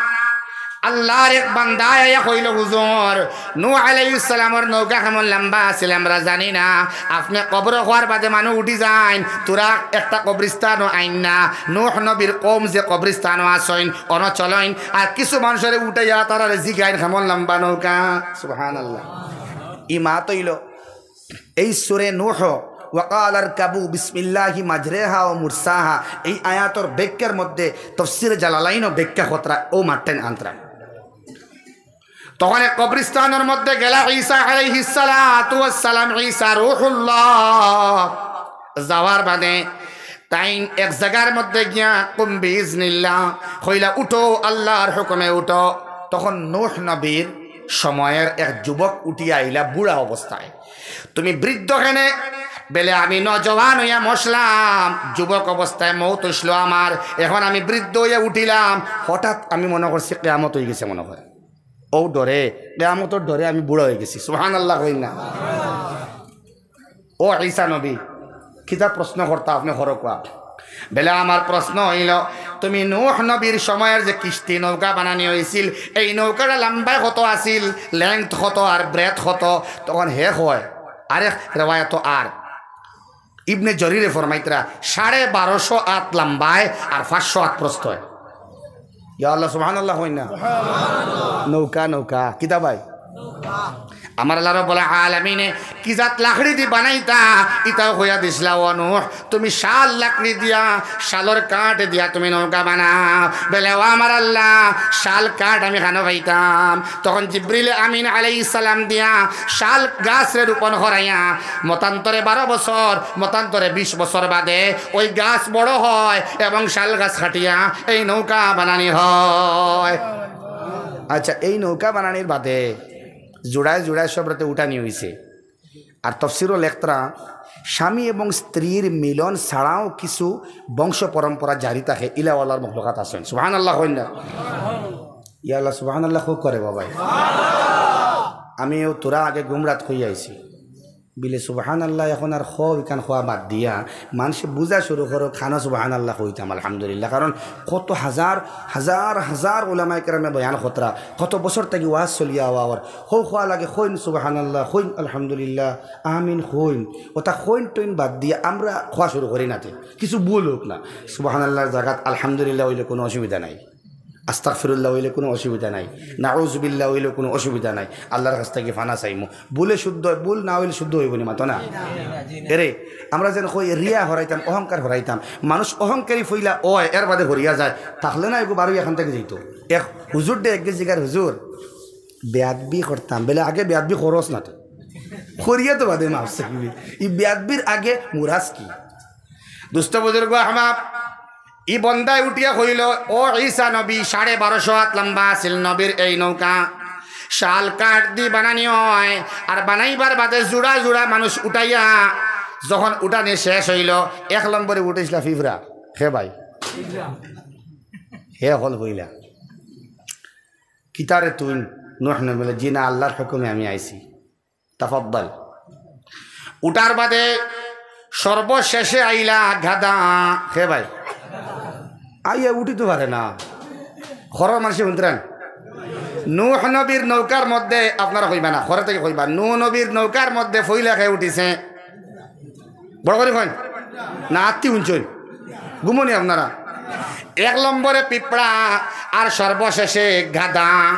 আল্লাহর এক বান্দায় আইয়া কইল, "হুজুর, নূহ আলাইহিস সালামর নৌকা কেমন লম্বা আছিল আমরা জানি না, আপনে কবর হওয়ার বাদে মানুষ উঠি যাইন, তোরা একটা কবরিস্তানো আইন না, নূহ নবীর কওম যে কবরিস্তানো আছইন, অনো চলইন, আর কিছু মানুষরে উঠাইয়া তারারে জিগাইন কেমন লম্বা নৌকা।" সুবহানাল্লাহ। ই মাত অইল এই সূরা নূহ, "ওয়াকাল আরকাবু বিসমিল্লাহি মাজরেহা ওয়া মুরসাহা", এই আয়াতর ব্যাখ্যার মধ্যে তফসিরে জালালাইনও ব্যাখ্যা করতরা, ও মাতটাইন আনতরা। তখন এক কবরিস্তানর মধ্যে গেলা ঈসা আলাইহিস সালাতু ওয়াস সালাম, ঈসা রূহুল্লাহ। যাওয়ার বাদে তাইন এক জাগার মধ্যে গিয়া, "কুম বিইজনিল্লাহ", কইলা, "উঠো, আল্লাহর হুকুমে উঠো।" তখন নূহ নবীর সময়ের এক যুবক উঠিয়া আইলা বুড়া অবস্থায়। "তুমি বৃদ্ধ কেনে?" বেলে, "আমি নওজোয়ান অইয়া মরছিলাম, যুবক অবস্থায় মউত অইছিল আমার, এখন আমি বৃদ্ধ অইয়া উঠিলাম, হঠাৎ আমি মনো করছি কিয়ামত অইগেছে মনো অয়। ও ডরে, কিয়ামতর ডরে আমি বুড়া অইগেছি।" সুবহানাল্লাহ কইন না। ও ঈসা নবী, কিতা প্রশ্ন করতা আপনে, করো কোয়া। বেলে, "আমার প্রশ্ন অইল, তুমি নূহ নবীর সময়ের যে কিস্তি নৌকা বানানি অইছিল, এই নৌকাটা লম্বায় কত আছিল, length কত আর breadth কত?" তখন হে কয়, আরেক রেওয়ায়ত আর ইবনে জরিরে ফরমাইতরা, সাড়ে বারোশো আত লম্বায় আর পাঁচশো আত প্রস্থয়। ইয়া আল্লাহ, সুবহানাল্লাহ কইন না। নৌকা, নৌকা, কিতা ভাই? আমার আল্লাহ রাব্বুল আলামিনে কি জাত লাকড়ি দি বানাইতা, ইতাও কইয়া দিছলা, "ও নূহ, তুমি শাল লাকড়ি দিয়া, শালর কাঠ দিয়া তুমি নৌকা বানাও।" বেলে, "ও আমার আল্লাহ, শাল কাঠ আমি কানো পাইতাম?" তখন জিব্রিল আমিন আলাইহিস সালাম দিয়া শাল গাছরে রোপণ করাইয়া মতান্তরে বারো বছর, মতান্তরে বিশ বছর বাদে ওই গাছ বড় হয় এবং শাল গাছ কাটিয়া এই নৌকা বানানি হয়। আচ্ছা, এই নৌকা বানানির বাদে জোড়ায় জোড়ায় সবরাতে উঠানি অইছে। আর তফসিরও লেখতরা, স্বামী এবং স্ত্রীর মিলন ছাড়াও কিছু বংশ পরম্পরা জারি থাকে, ইলাওয়ালার মখলুকাত আছইন। সুবহানাল্লাহ কইন না। ইয়া আল্লাহ, সুবহানাল্লাহ খুব করে বাবাই। আমি ও তোরা আগে গুমরাত কইয়া আইছি। বিলে সুবহানাল্লাহ এখন আর কও, ইখান কওয়া বাদ দিয়া মানষে বুঝা শুরু করো, কানো সুবহানাল্লাহ কইতাম, আলহামদুলিল্লাহ। কারণ কত হাজার, হাজার, হাজার উলামায়ে কেরামে বয়ান করতরা, কত বছর থাকি ওয়াজ চলিয়া আওয়া অর। হউ কওয়া লাগে, কইন সুবহানাল্লাহ, কইন আলহামদুলিল্লাহ, আমিন কইন। ওটা কইন টইন বাদ দিয়া আমরা কওয়া শুরু করি না তে। কিছু ভুল হোক না, সুবহানাল্লাহর জাগাত আলহামদুলিল্লাহ অইলে কোনো অসুবিধা নাই। আস্তাগফিরুল্লাহ অইলে কোনো অসুবিধা নাই, নাউজুবিল্লাহ অইলে কোনো অসুবিধা নাই। আল্লাহর কাছ থাকি ফানা চাইমু। ভুলে শুদ্ধ অয়, ভুল না অইলে শুদ্ধ অইবো নি, মাতো না? এরে, আমরা যেন কই রিয়া হরাইতাম, অহংকার হরাইতাম। মানুষ অহংকারী ফইলা অয়, এর বাদে হরিয়া যায়। থাকলে না এগু বারো এখান থাকি যাইতো। এক হুজুররে একগে জিগার, "হুজুর, বেয়াদবি করতাম।" বেলে, "আগে বেয়াদবি করস না তো। করিয়া তো বাদে মাফ চাইবি। ই বেয়াদবির আগে মুরাজ কি?" দোস্ত বুজুর্গ আহবাব, ই বন্দায় উঠিয়া কইল, "ও ঈসা নবী, সাড়ে বারোশো আত লম্বা আছিল নবীর এই নৌকা। শাল কাঠ দি বানানি অয়, আর বানাইবার বাদে জুড়া জুড়া মানুষ উঠাইয়া যখন উঠানি শেষ অইল, এক নম্বরে উঠেছিল ফিফরা।" হে ভাই, হে হকল কইলা, "কিতারে তুই?" নূহ নবী বলে, "জি না, আল্লাহর হুকুমে আমি আইছি।" তাফাদ্দাল। উঠার বাদে সর্বশেষে আইলা গাধা। হে ভাই, আইয়া উঠিতো পারে না। খরর মানষে হুনতরান। নূহ নবীর নৌকার মধ্যে, আপনারা কইবা না, খরে থাকি কইবা, নূহ নবীর নৌকার মধ্যে ফইলা কে উঠিছে? বড় করি কইন না, আত্তি হুনছইন, ঘুমনি আপনারা। এক নম্বরে পিঁপড়া, আর সর্বশেষে গাধা।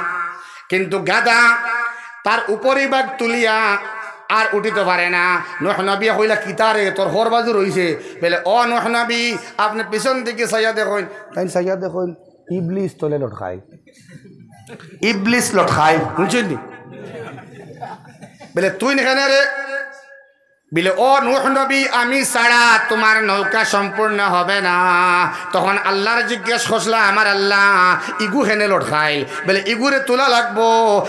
কিন্তু গাধা তার উপরিভাগ তুলিয়া আর উঠিতো পারে না। নূহ নবী কইলা, "কিতারে, তোর খর বাজু রইছে?" বেলে, "ও নূহ নবী, আপনে পিছন দিকে চাইয়া দেখইন।" তাইন চাইয়া দেখইন, ইবলিস তলে লটকাই। ইবলিস লটকাই, হুনছইন নি? বেলে, "তুইন কেনে রে?" বিলে, "ও নূহ নবী, আমি ছাড়া তোমার নৌকা সম্পূর্ণ হবে না।" তখন আল্লাহরে জিজ্ঞেস করছলা, "আমার আল্লাহ, ইগু কেনে লটকাইল?" বেলে, "ইগুরে তুলা লাগবো,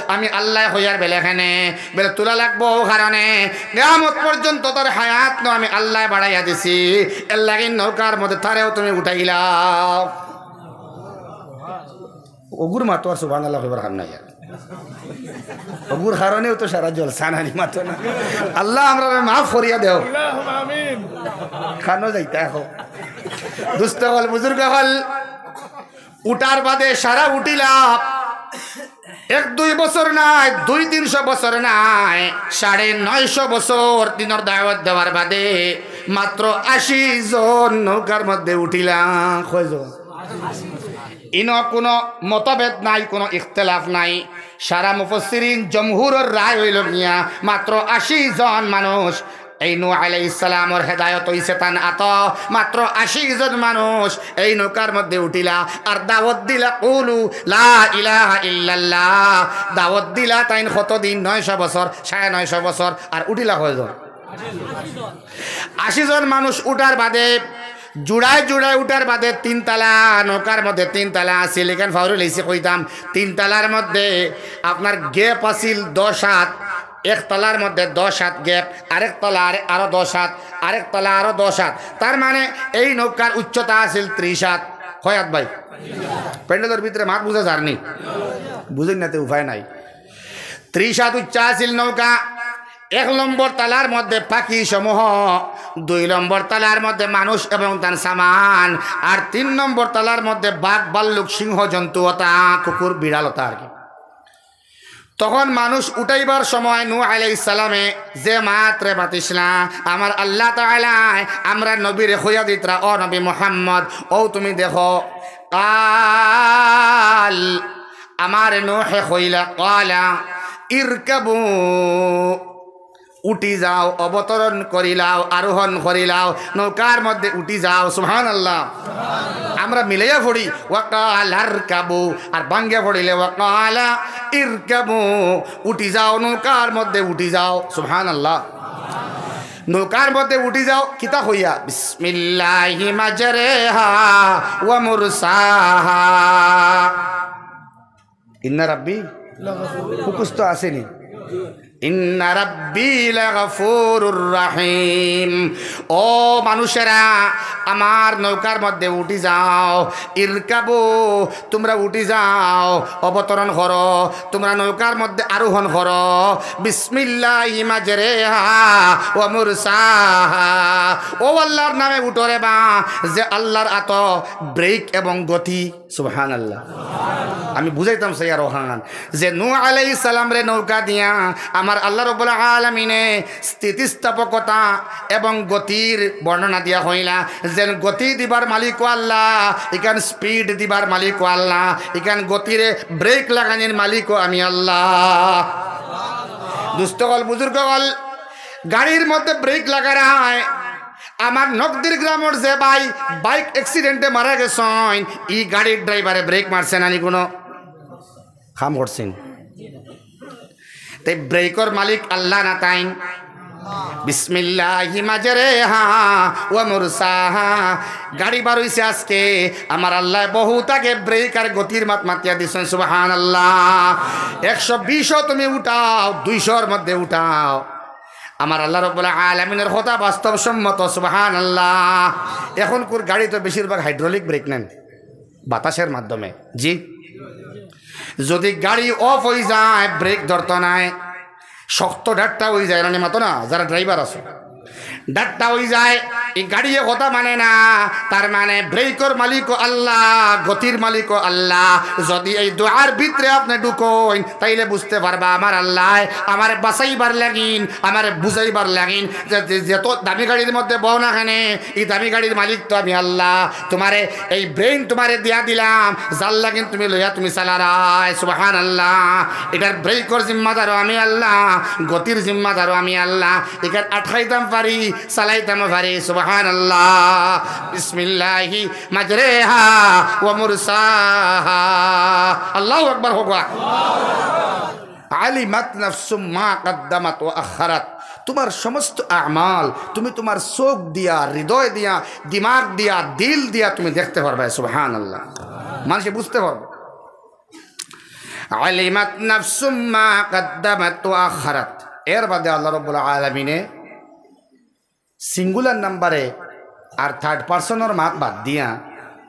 আমি আল্লায় কইয়ার বেলে কেনে?" বেলে, "তুলা লাগবো অউ কারণে, কিয়ামত পর্যন্ত তার হায়াত নু আমি আল্লায় বাড়াইয়া দিছি, এরলাগি নৌকার মধ্যে তারেও তুমি উঠাইলাও।" অগুর মাতো আর সুবহানাল্লাহ কইবার কাম নাই আর। অগুর কারণেউ তো সারা জলসা নানি মাতো না। আল্লাহ আমরারে মাফ করিয়া দেও। কানো যাইতা এখন? দুস্ত অকল, বুজুর্গ অকল, উঠার বাদে সারা উঠিলা। এক দুই বছর নায়, দুই তিনশো বছর নায়, সাড়ে নয়শো বছর দিনর দাওয়াত দেওয়ার বাদে মাত্র আশি জন নৌকার মধ্যে উঠিলা। কয়জন? ইনো কোনো মতভেদ নাই, কোনো ইখতিলাফ নাই। সারা মুফাসসিরিন জমহুরর রায় অইলো গিয়া মাত্র আশি জন মানুষ। এই নূহ আলাইহিস সালামর হেদায়ত অইছে তান আতো, মাত্র আশি জন মানুষ এই নৌকার মধ্যে উঠিলা আর দাওয়াত দিলা, "কুলু লা ইলাহা ইল্লাল্লাহ।" দাওয়াত দিলা তাইন কতদিন? নয়শো বছর, সাড়ে নয়শো বছর। আর উঠিলা কয়জন? আশি জন মানুষ উঠার বাদে, জুড়ায় জুড়ায় উঠার বাদে তিন তালা, নৌকার মধ্যে তিন তালা আছিল, ইখান ফাউরি লইছি কইতাম। তিন তালার মধ্যে আপনার gap আছিল দশ হাত, এক তালার মধ্যে দশ হাত gap, আরেক তালা আরে-, আরো দশ হাত, আরেক তালা আরো দশ হাত। তার মানে এই নৌকার উচ্চতা আছিল ত্রিশ হাত। কয় হাত ভাই? প্যান্ডেলর ভিতরে মাত বুঝা যারনি? বুঝইন না তে উপায় নাই। ত্রিশ হাত উচ্চা আছিল নৌকা। এক নম্বর তালার মধ্যে পাখি সমূহ, দুই নম্বর তালার মধ্যে মানুষ এবং তার সামান, আর তিন নম্বর তালার মধ্যে বাঘ, ভাল্লুক, সিংহ জন্তু অতা, কুকুর, বিড়াল অতা আর কি। তখন মানুষ উঠাইবার সময় নূহ আলাইহিস সালামে যে মাতরে মাতিছলা, আমার আল্লাহ তাআলায় আমরার নবীরে কইয়া দিতরা, "ও নবী মুহাম্মদ, ও তুমি দেখো, কাল, আমার নূহে কইলা, কালা, ইরকাবু, উঠি যাও, অবতরণ করিলাও, আরোহণ করিলাও, নৌকার মধ্যে উঠি যাও।" সুবহানাল্লাহ। আমরা মিলাইয়া পড়ি, ওয়াকালা ইরকাবু, আর ভাঙ্গিয়া পড়িলে, ওয়াকালা ইরকাবু, উঠি যাও, নৌকার মধ্যে উঠি যাও। সুবহানাল্লাহ। নৌকার মধ্যে উঠি যাও, কিতা কইয়া? বিসমিল্লাহি মাজরেহা ওয়া মুরসাহা। ইন্না রাব্বি মুখস্থ আছেনি? ইন্না রাব্বি লাগাফুরুর রাহিম। ও মানুষেরা, আমার নৌকার মধ্যে উঠি যাও, ইরকাবু, তোমরা উঠি যাও, অবতরণ করো, তোমরা নৌকার মধ্যে আরোহণ করো। বিসমিল্লাহি মাজরেহা ওয়া মুরসাহা। ও আল্লাহর নামে উঠো রে বা, যে আল্লাহর আতো ব্রেক এবং গতি। সুবহানাল্লাহ। আমি বুঝাইতাম চাই আরোখান, যে নূহ আলাইহিস সালামরে নৌকা দিয়া আমার আল্লাহ রাব্বুল আলামিনে স্থিতিস্থাপকতা এবং গতির বর্ণনা দিয়া কইলা, যেন গতি দিবার মালিকও আল্লাহ, ইখান স্পিড দিবার মালিকও আল্লাহ, ইখান গতিরে ব্রেক লাগানির মালিকও আমি আল্লাহ। দুস্ত অকল, বুজুর্গ অকল, গাড়ির মধ্যে ব্রেক লাগাইরায়। আমার নকদির গ্রামর যে ভাই বাইক অ্যাক্সিডেন্টে মারা গেছইন, ই গাড়ির ড্রাইভারে ব্রেক মারছে না নি কোনো? কাম করছইন। তে ব্রেকর মালিক আল্লাহ না তাইন? বিসমিল্লাহি মাজরেহা ওয়া মুরসাহা। গাড়ি বার অইছে আজকে, আমার আল্লাহ বহুত আগে ব্রেক আর গতির মাত মাতিয়া দিছইন। সুবহানাল্লাহ। একশো বিশও তুমি উঠাও, দুইশোর মধ্যে উঠাও, আমার আল্লাহ রাব্বুল আলামিনের কথা বাস্তবসম্মত। সুবহানাল্লাহ। এখনকুর গাড়ি তো বেশিরভাগ হাইড্রোলিক ব্রেক নেন, বাতাসের মাধ্যমে। জি, যদি গাড়ি অফ অই যায়, ব্রেক ধরতো নায়, শক্ত ডাট্টা অই যায়, রানি মাতো না, যারা ড্রাইভার আছে, ডাট্টা অই যায়, ই গাড়িয়ে কথা মানে না, তার মানে ব্রেকর মালিকও আল্লাহ, গতির মালিকও আল্লাহ। যদি এই দোয়ার ভিতরে আপনে ঢুকইন, তাইলে বুঝতে পারবা আমার আল্লাহ আমারে বাঁচাইবার লাগিন, আমারে বুঝাইবার লাগিন, যে, যে, যত দামি গাড়ির মধ্যে বও না কেনে, ই দামি গাড়ির মালিক তো আমি আল্লাহ। তোমারে এই ব্রেইন তোমারে দিয়া দিলাম, যার লাগিন তুমি লইয়া তুমি চালারায়। সুবহানাল্লাহ। ইটার ব্রেকর জিম্মাদারও আমি আল্লাহ, গতির জিম্মাদারও আমি আল্লাহ। ইখান আটকাইতাম পারি, চালাইতাম পারি। সুবহানাল্লাহ। বিসমিল্লাহি মাজরেহা ওয়া মুরসাহা। আল্লাহু আকবার কউক্কা। আলিমাত নাফসুম মা কাদ্দামাত ওয়া আখখারাত। তোমার সমস্ত আমাল তুমি তোমার চোখ দিয়া, হৃদয় দিয়া, দিমাগ দিয়া, দিল দিয়া তুমি দেখতে পারবে। সুবহানাল্লাহ। মানুষে বুঝতে পারবে। আলিমাত নাফসুম মা কাদ্দামাত ওয়া আখখারাত। এর বাদে আল্লাহ রাব্বুল আলামিনে সিঙ্গুলার নাম্বারে আর থার্ড পারসনর মাত বাদ দিয়া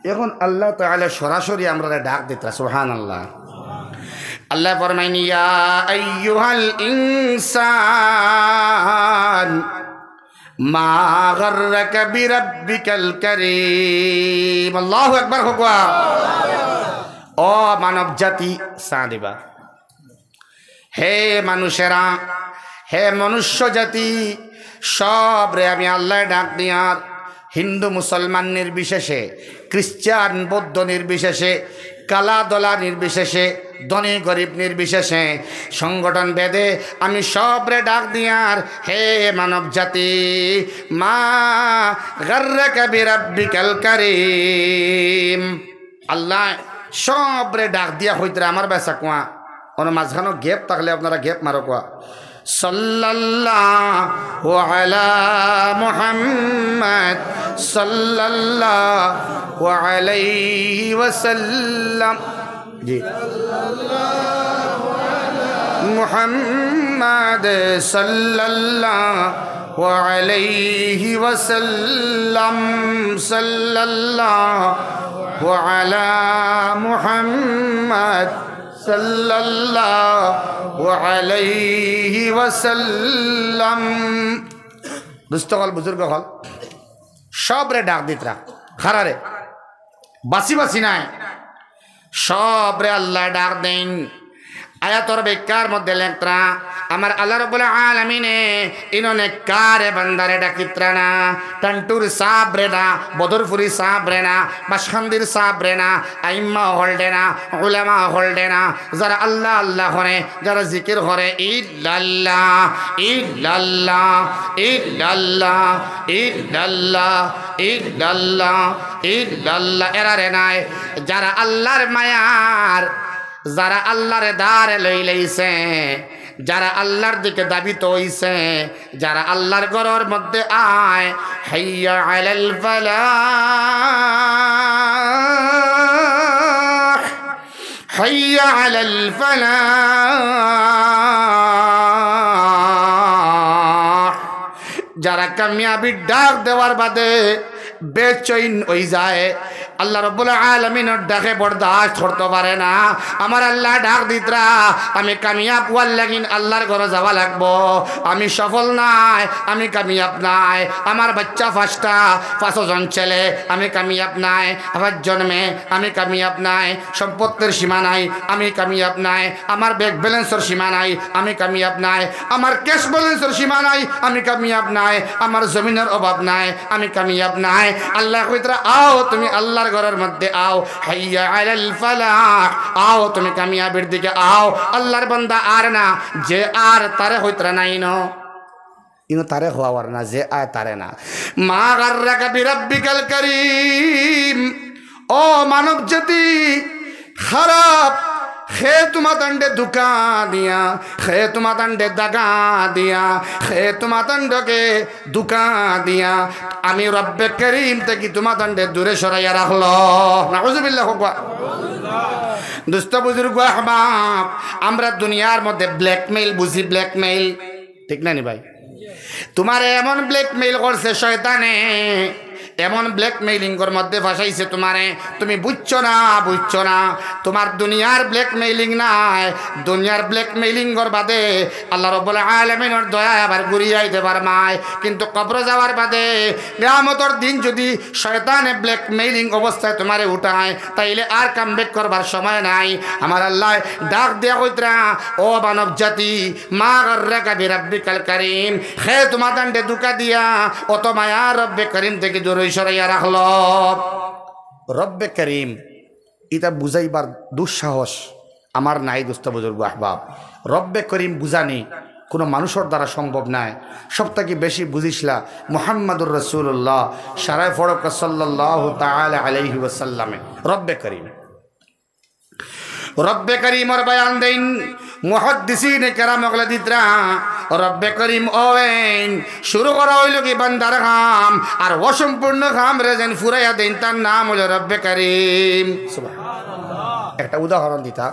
এখন আল্লাহ তাআলা সরাসরি আমরারে ডাক দিতরা। সুবহানাল্লাহ। আল্লায় ফরমাইন, "ইয়া আইয়ুহাল ইনসান, মা গাররাকা বিরাব্বিকাল কারীম।" আল্লাহু আকবার কউক্কা। ও মানব জাতি, সাদিবা। হে মানুষেরা, হে মনুষ্য জাতি, সবরে আমি আল্লায় ডাক দিয়ার, হিন্দু মুসলমান নির্বিশেষে, খ্রিস্টান বৌদ্ধ নির্বিশেষে, কালা ধলা নির্বিশেষে, ধনী গরিব নির্বিশেষে, সংগঠন ভেদে আমি সবরে ডাক দিয়ার, হে মানব জাতি, মা গাররাকা বিরাব্বিকাল কারীম। আল্লায় সবরে ডাক দিয়া কইতরা, আমার ভাইসাব কুয়া, অনো মাঝখানো gap থাকলে আপনারা gap মারো কুয়া। সাল্লাল্লাহু আলা মুহাম্মদ সাল্লাল্লাহু আলাইহি ওয়াসাল্লাম। জি। মুহাম্মদ সাল্লাল্লাহু আলাইহি ওয়াসাল্লাম, সাল্লাল্লাহু আলা মুহাম্মদ সাল্লাল্লাহু আলাইহি ওয়াসাল্লাম। দোস্ত অকল, বুজুর্গ অকল, সবরে ডাক দিতরা, খারারে, বাছি বাছি নায়, সবরে আল্লায় ডাক দেইন। আয়াতর ব্যাখ্যার মধ্যে লেখতরা, আমার আল্লাহ রাব্বুল আলামিনে ইনো নেককারে বান্দারে ডাকিতরা না, টান্টুর সাবরে না, বদরপুরি সাবরে না, বাসখান্দির সাবরে না, আইম্মা অকলরে না, উলামা অকলরে না, যারা আল্লাহ আল্লাহ করে, যারা জিকির করে, ইল্লাল্লাহ, ইল্লাল্লাহ, ইল্লাল্লাহ, ইল্লাল্লাহ, ইল্লাল্লাহ, ইল্লাল্লাহ, এরারে নায়, যারা আল্লাহর মায়ার, যারা আল্লাহরে দারে লইলাইছে, যারা আল্লাহর দিকে ধাবিত অইছে, যারা আল্লাহর ঘরর মধ্যে আয়, হাইয়া আলাল ফালাহ, হাইয়া আলাল ফালাহ। যারা কামিয়াবির ডাক দেওয়ার বাদে বেচইন অইযায়, আল্লাহ রাব্বুল আলামিনর ডাকে বরদাস্ত করতো পারে না। আমার আল্লায় ডাক দিতরা, আমি কামিয়াব অওয়ার লাগিন আল্লাহর ঘরো যাওয়া লাগবো। আমি সফল নায়, আমি কামিয়াব নায়। আমার বাইচ্চা পাঁচটা, পাঁচও জন ছেলে, আমি কামিয়াব নায়। আমার জন্মে আমি কামিয়াব নায়। সম্পত্তির সীমা নাই, আমি কামিয়াব নায়। আমার bank balance-র সীমা নাই, আমি কামিয়াব নায়। আমার cash balance-র সীমা নাই, আমি কামিয়াব নায়। আমার জমিনর অভাব নাই, আমি কামিয়াব নায়। আল্লায় কইতরা, আও তুমি আল্লাহর ঘরর মধ্যে আও, হাইয়া আলাল ফালাহ, আও তুমি কামিয়াবির দিকে আও। আল্লাহর বান্দা আর না, যে আর তারে কইতরা নায় ইনো। ইনো তারে কওয়ার না, যে আয় তারে না। মা গাররাকা বিরাব্বিকাল কারীম। ও মানব জাতি, খারাপ, কে তুমাতানরে ধুকা দিয়া, কে তুমাতানরে দাগা দিয়া, কে তুমাতানরে ধুকা দিয়া, আমি রব্বে করিম থাকি তুমাতানরে দূরে সরাইয়া রাখলো। নাউজুবিল্লাহ কউক্কা। দোস্ত বুজুর্গ আহবাব, আমরা দুনিয়ার মধ্যে blackmail বুঝি, blackmail, ঠিক না নি ভাই? তুমারে এমন blackmail করছে শয়তানে, এমন blackmailing-র মধ্যে ফাঁসাইছে তুমারে, তুমি বুঝছো না, বুঝছো না। তুমার দুনিয়ার blackmailing নায়, দুনিয়ার blackmailing-র বাদে আল্লাহ রাব্বুল আলামিনর দয়ায় আবার ঘুরিয়া আইতে পারবায়, কিন্তু কবরো যাওয়ার বাদে কিয়ামতর দিন যদি শয়তানে blackmailing অবস্থায় তুমারে উঠায়, তাইলে আর comeback করবার সময় নাই। আমার আল্লায় ডাক দিয়া কইতরা, ও মানব জাতি, মা গাররাকা বিরাব্বিকাল কারীম, কে তুমাতানরে ধুকা দিয়া অত মায়ার রব্বে করিম থাকি দূরে সরাইয়া রাখলো। রব্বে করিম, ইটা বুঝাইবার দুঃসাহস আমার নাই, দোস্ত বুজুর্গ আহবাব। রব্বে করিম বুঝানি কুনু মানুষর দ্বারা সম্ভব নায়। সব থাকি বেশি বুঝিছলা মুহাম্মাদুর রাসূলুল্লাহ, সারায় ফড়ক সাল্লাল্লাহু তাআলা আলাইহি ওয়াসাল্লামে। রব্বে করিম, রব্বে করিমর বয়ান দেইন মুহাদ্দিসিনে কেরাম অকলে দিতরা। রব্বে করিম অইন শুরু করা অইলো কি বান্দার কাম, আর অসম্পূর্ণ কামরে যেইন ফুরাইয়া দেইন, তার নাম অইলো রব্বে করিম। সুবহানাল্লাহ। একটা উদাহরণ দিতা,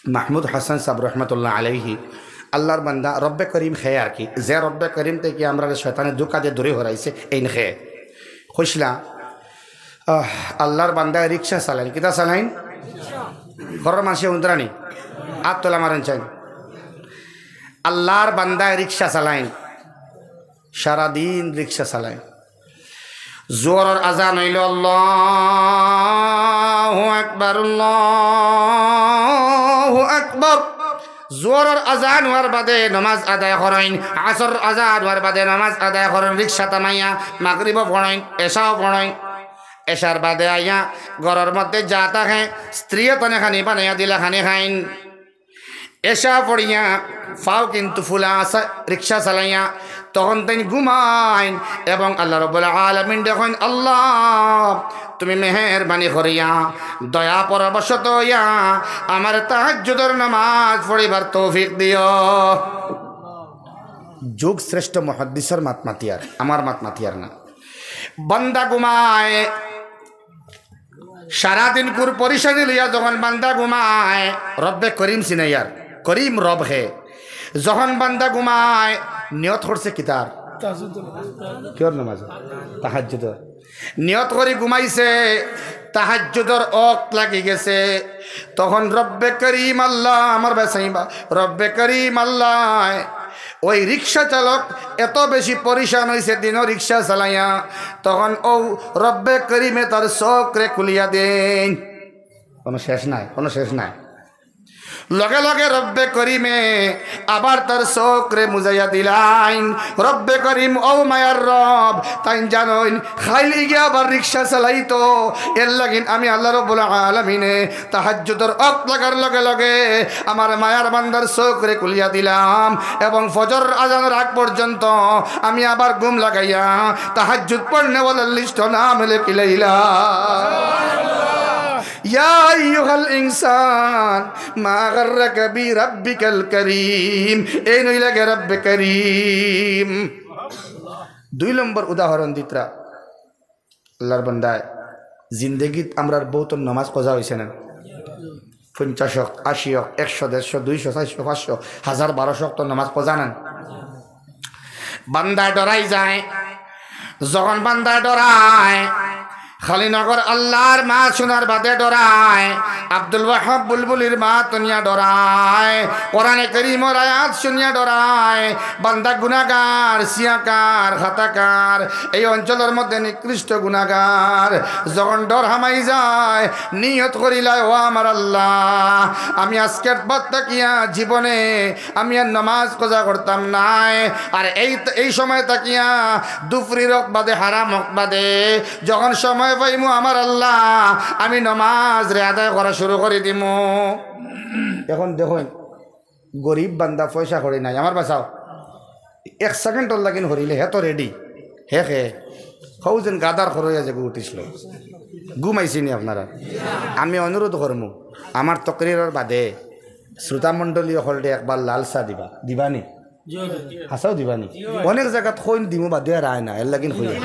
মাহমুদ হাসান সাব রহমতুল্লাহ আলাইহি, আল্লাহর বান্দা, রব্বে করিম কে আর কি, যে রব্বে করিম থাকি আমরারে শয়তানে ধুকা দিয়া দূরে হরাইছে, এইন কে। কইছলা, আহ, আল্লাহর বান্দায় রিক্সা চালাইন, কিতা চালাইন? ঘরর মানষে হুনতরা নি? আত তুলা মারইন চাইন। আল্লার বান্দায় রিক্সা চালাইন, সারাদিন রিক্সা চালাইন। জোহরর আজান অইলো, আল্লাহু আকবার, আল্লাহু আকবার। জোহরর আজান অওয়ার বাদে নমাজ আদায় করইন, আসরর আজান অওয়ার বাদে নমাজ আদায় করইন, রিক্সা থামাইয়া মাগরিবও পড়ইন, এশাও পড়ইন। এশার বাদে আইয়া ঘরর মধ্যে যা থাকে, স্ত্রীয়ে তানে খানি বানাইয়া দিলা, খানি খাইন। এশা পড়িয়া ফাও কিন্তু ফুলা আসা, রিক্সা চালাইয়া তখন তাইন ঘুমাইন এবং আল্লাহ রাব্বুল আলামিনরে কইন, "আল্লাহ, তুমি মেহেরবানি করিয়া, দয়া পরবশত অইয়া আমারে তাহাজ্জুদর নামাজ পড়িবার তৌফিক দিও।" যুগ শ্রেষ্ঠ মুহাদ্দিসর মাত মাতিয়ার, আমার মাত মাতিয়ার না। বান্দা ঘুমায়, সারাদিন কুর পরিশানি লইয়া যখন বান্দা ঘুমায়, রব্বে করিম চিনাইয়ার, করিম রব হে। যখন বান্দা ঘুমায়, নিয়ত করছে কিতার? কিয়র নামাজ? তাহাজ্জুদর। নিয়ত করি ঘুমাইছে, তাহাজ্জুদর অক্ত লাগি গেছে, তখন রব্বে করিম আল্লাহ, আমার বাঁচাইবা, রব্বে করিম আল্লাহ, ওই রিক্সা চালক এত বেশি পরিশান অইছে দিনও রিক্সা চালাইয়া, তখন ও রব্বে করিমে তার চোখরে খুলিয়া দেইন। কোনো শেষ নাই, কোনো শেষ নাই। লগে লগে রব্বে করিমে আবার তার চোখরে মুজাইয়া দিলাইন। রব্বে করিম ও মায়ার রব, তাইন জানইন, খাইলে গিয়া আবার রিক্সা চালাইতো। এর লাগিন আমি আল্লাহ রাব্বুল আলামিনে তাহাজ্জুদর অক্ত লাগার লগে লগে আমার মায়ার বান্দার চোখরে খুলিয়া দিলাম এবং ফজর আজানর আগ পর্যন্ত আমি আবার ঘুম লাগাইয়া তাহাজ্জুদ পড়নেওয়ালার লিস্টো নাম লেখিলাইলাম। ইয়া আইয়ুহাল ইনসান, মা গাররাকা বিরাব্বিকাল করিম। এইন অইলা গি রব্বে করিম। দুই নম্বর উদাহরণ দিতরা, আল্লাহর বান্দায় জিন্দেগিত আমরার বউতর নামাজ কজা অইছে না? পঞ্চাশ অক্ত, আশি অক্ত, একশো, দেড়শো, দুইশো, চাইরশো, পাঁচশো, হাজার, বারোশো অক্ত নামাজ কজা না? বান্দায় ডরাই যায়। যখন বান্দায় ডরায়, খালি নগর আল্লাহর মাত হুনার বাদে ডরায়, আব্দুল ওয়াহাব বুলবুলির মাত হুনিয়া ডরায়, কোরআনে করিমর আয়াত হুনিয়া ডরায়। বান্দা গুনাগার, সিয়াকার, খাতাকার, এই অঞ্চলর মধ্যে নিকৃষ্ট গুনাগার। যখন ডর হামাই যায়, নিয়ত করিলায়, "ও আমার আল্লাহ, আমি আজকের বাদ থাকিয়া জীবনে আমি আর নামাজ কজা করতাম নায়।" আর এই, এই সময় থাকিয়া দুপুরির অক্ত বাদে, হারাম অক্ত বাদে, যখন সময় পাইমু আমার আল্লাহ, আমি নামাজরে আদায় করা শুরু করি দিমু। এখন দেখইন, গরিব বান্দা, পয়সা কড়ি নাই, আমার বাঁচাও, এক সেকেন্ডর লাগিন হরিলে হে তো রেডি। হে হে, হউ যেন গাদার খরইয়া যেগু উঠিছিল। ঘুমাইছি নি আপনারা? আমি অনুরোধ করমু, আমার তকরিরর বাদে শ্রোতামণ্ডলী অকলরে একবার লাল চা দিবা, দিবানি? হাছাউ দিবানি? অনেক জাগাত কইন দিমু বাদে আর আয় না, এর লাগিন কই।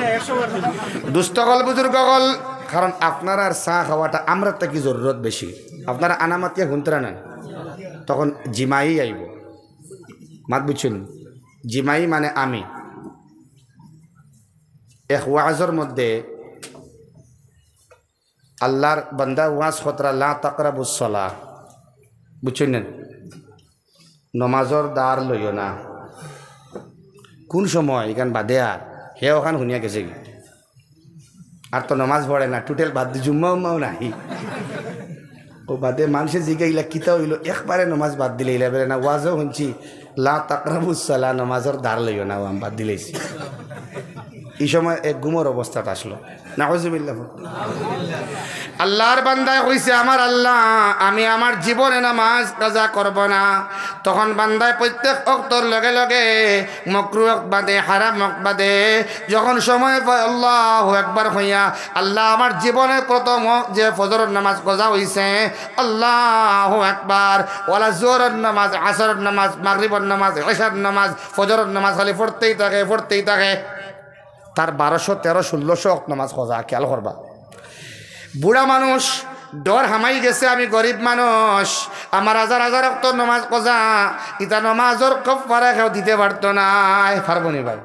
দুস্ত অকল, বুজুর্গ অকল, কারণ আপনারার চা খাওয়াটা আমরার থাকি জরুরত বেশি। আপনারা আনামাতিয়া হুনতরা না, তখন জিমাই আইবো। মাত বুঝছইন? জিমাই মানে আমি। এক ওয়াজর মধ্যে আল্লাহর বান্দা ওয়াজ করতরা, "লা তাকরাবুস সালাহ", বুঝছইন না? নমাজর দ্বার লইও না। কোন সময়? ইখান বাদে আর। হে অখান হুনিয়া গেছে গি। আর তো নমাজ পড়ে না, টোটাল বাদ দি, জুম্মা উম্মাও নাই। ও বাদে মানষে জিগাইলা, "কিতা অইলো? একবারে নমাজ বাদ দিলাইলা?" বেলে না, "ওয়াজও হুনছি, লা তাকরাবুস সালাহ, নমাজর দ্বার লইও না, ও আমি বাদ দিলাইছি।" ই সময় এক গুমর অবস্থাত আসলো। নাউজুবিল্লাহ। আল্লাহর বান্দায় কইছে, "আমার আল্লাহ, আমি আমার জীবনে নামাজ কাজা করব না।" তখন বান্দায় প্রত্যেক অক্তর লগে লগে মকরু অক্ত বাদে, হারাম অক্ত বাদে, যখন সময় পায় আল্লাহু আকবার কইয়া, "আল্লাহ, আমার জীবনে প্রথম অক্ত যে ফজরর নামাজ কাজা অইছে, আল্লাহু আকবার, ওয়ালা জোহরর নামাজ, আসরর নামাজ, মাগরিবর নামাজ, এশার নামাজ, ফজরর নামাজ খালি পড়তেই থাকে, পড়তেই থাকে।" তার বারোশো, তেরো, ষোলোশো অক্ত নামাজ কাজা, খেয়াল করবা। বুড়া মানুষ, ডর হামাই গেছে, আমি গরিব মানুষ, আমার হাজার হাজার অক্ত নামাজ কাজা, ইতা নামাজর কাফফারা কেউ দিতে পারতো নায়, পারবো নি ভাই?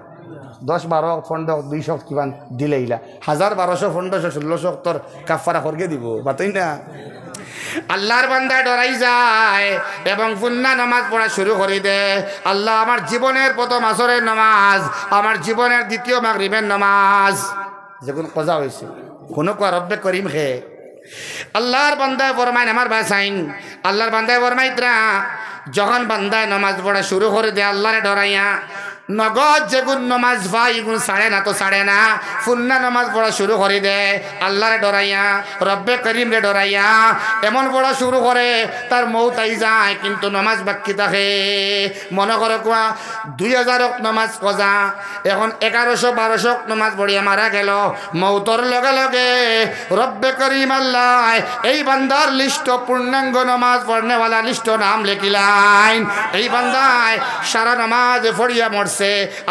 দশ, বারো অক্ত, পনেরো অক্ত, দুইশো অক্ত কিমান দিলাইলা, হাজার, বারোশো, পনেরোশো, ষোলোশো অক্তর কাফফারা খরগে দিবো, বাতই না? আল্লাহর বান্দায় ডরাই যায় এবং পুন্না নমাজ পড়া শুরু করি দে। আল্লাহ, আমার জীবনের প্রথম আসরের নমাজ, আমার জীবনের দ্বিতীয় মাগরিবের নমাজ, যেগুন কজা অইছে, কুনু কুয়া রব্বে করিম হে। আল্লাহর বান্দায় ফরমাইন, আমার বাসাইন, আল্লাহর বান্দায় ফরমাইতরা, যখন বান্দায় নমাজ পড়া শুরু করি দে আল্লাহরে ডরাইয়া, নগদ যেগুন নমাজ পায়, ইগুন ছাড়ে না তো ছাড়ে না। পুন্না নমাজ পড়া শুরু করি দে, আল্লাহরে ডরাইয়া, রব্বে করিমরে ডরাইয়া। এমন পড়া শুরু করে, তার মউত আই যায়, কিন্তু নমাজ বাক্কি থাকে। মনো করো কুয়া, দুই হাজার অক্ত নমাজ কজা, এখন এগারোশো বারোশো অক্ত নমাজ পড়িয়া মারা গেল। মউতর লগে লগে রব্বে করিম আল্লাহ এই বান্দার লিস্টো পূর্ণাঙ্গ নমাজ পড়নেওয়ালা লিস্টো নাম লেখিলাইন। এই বান্দায় সারা নমাজ পড়িয়া মরছে।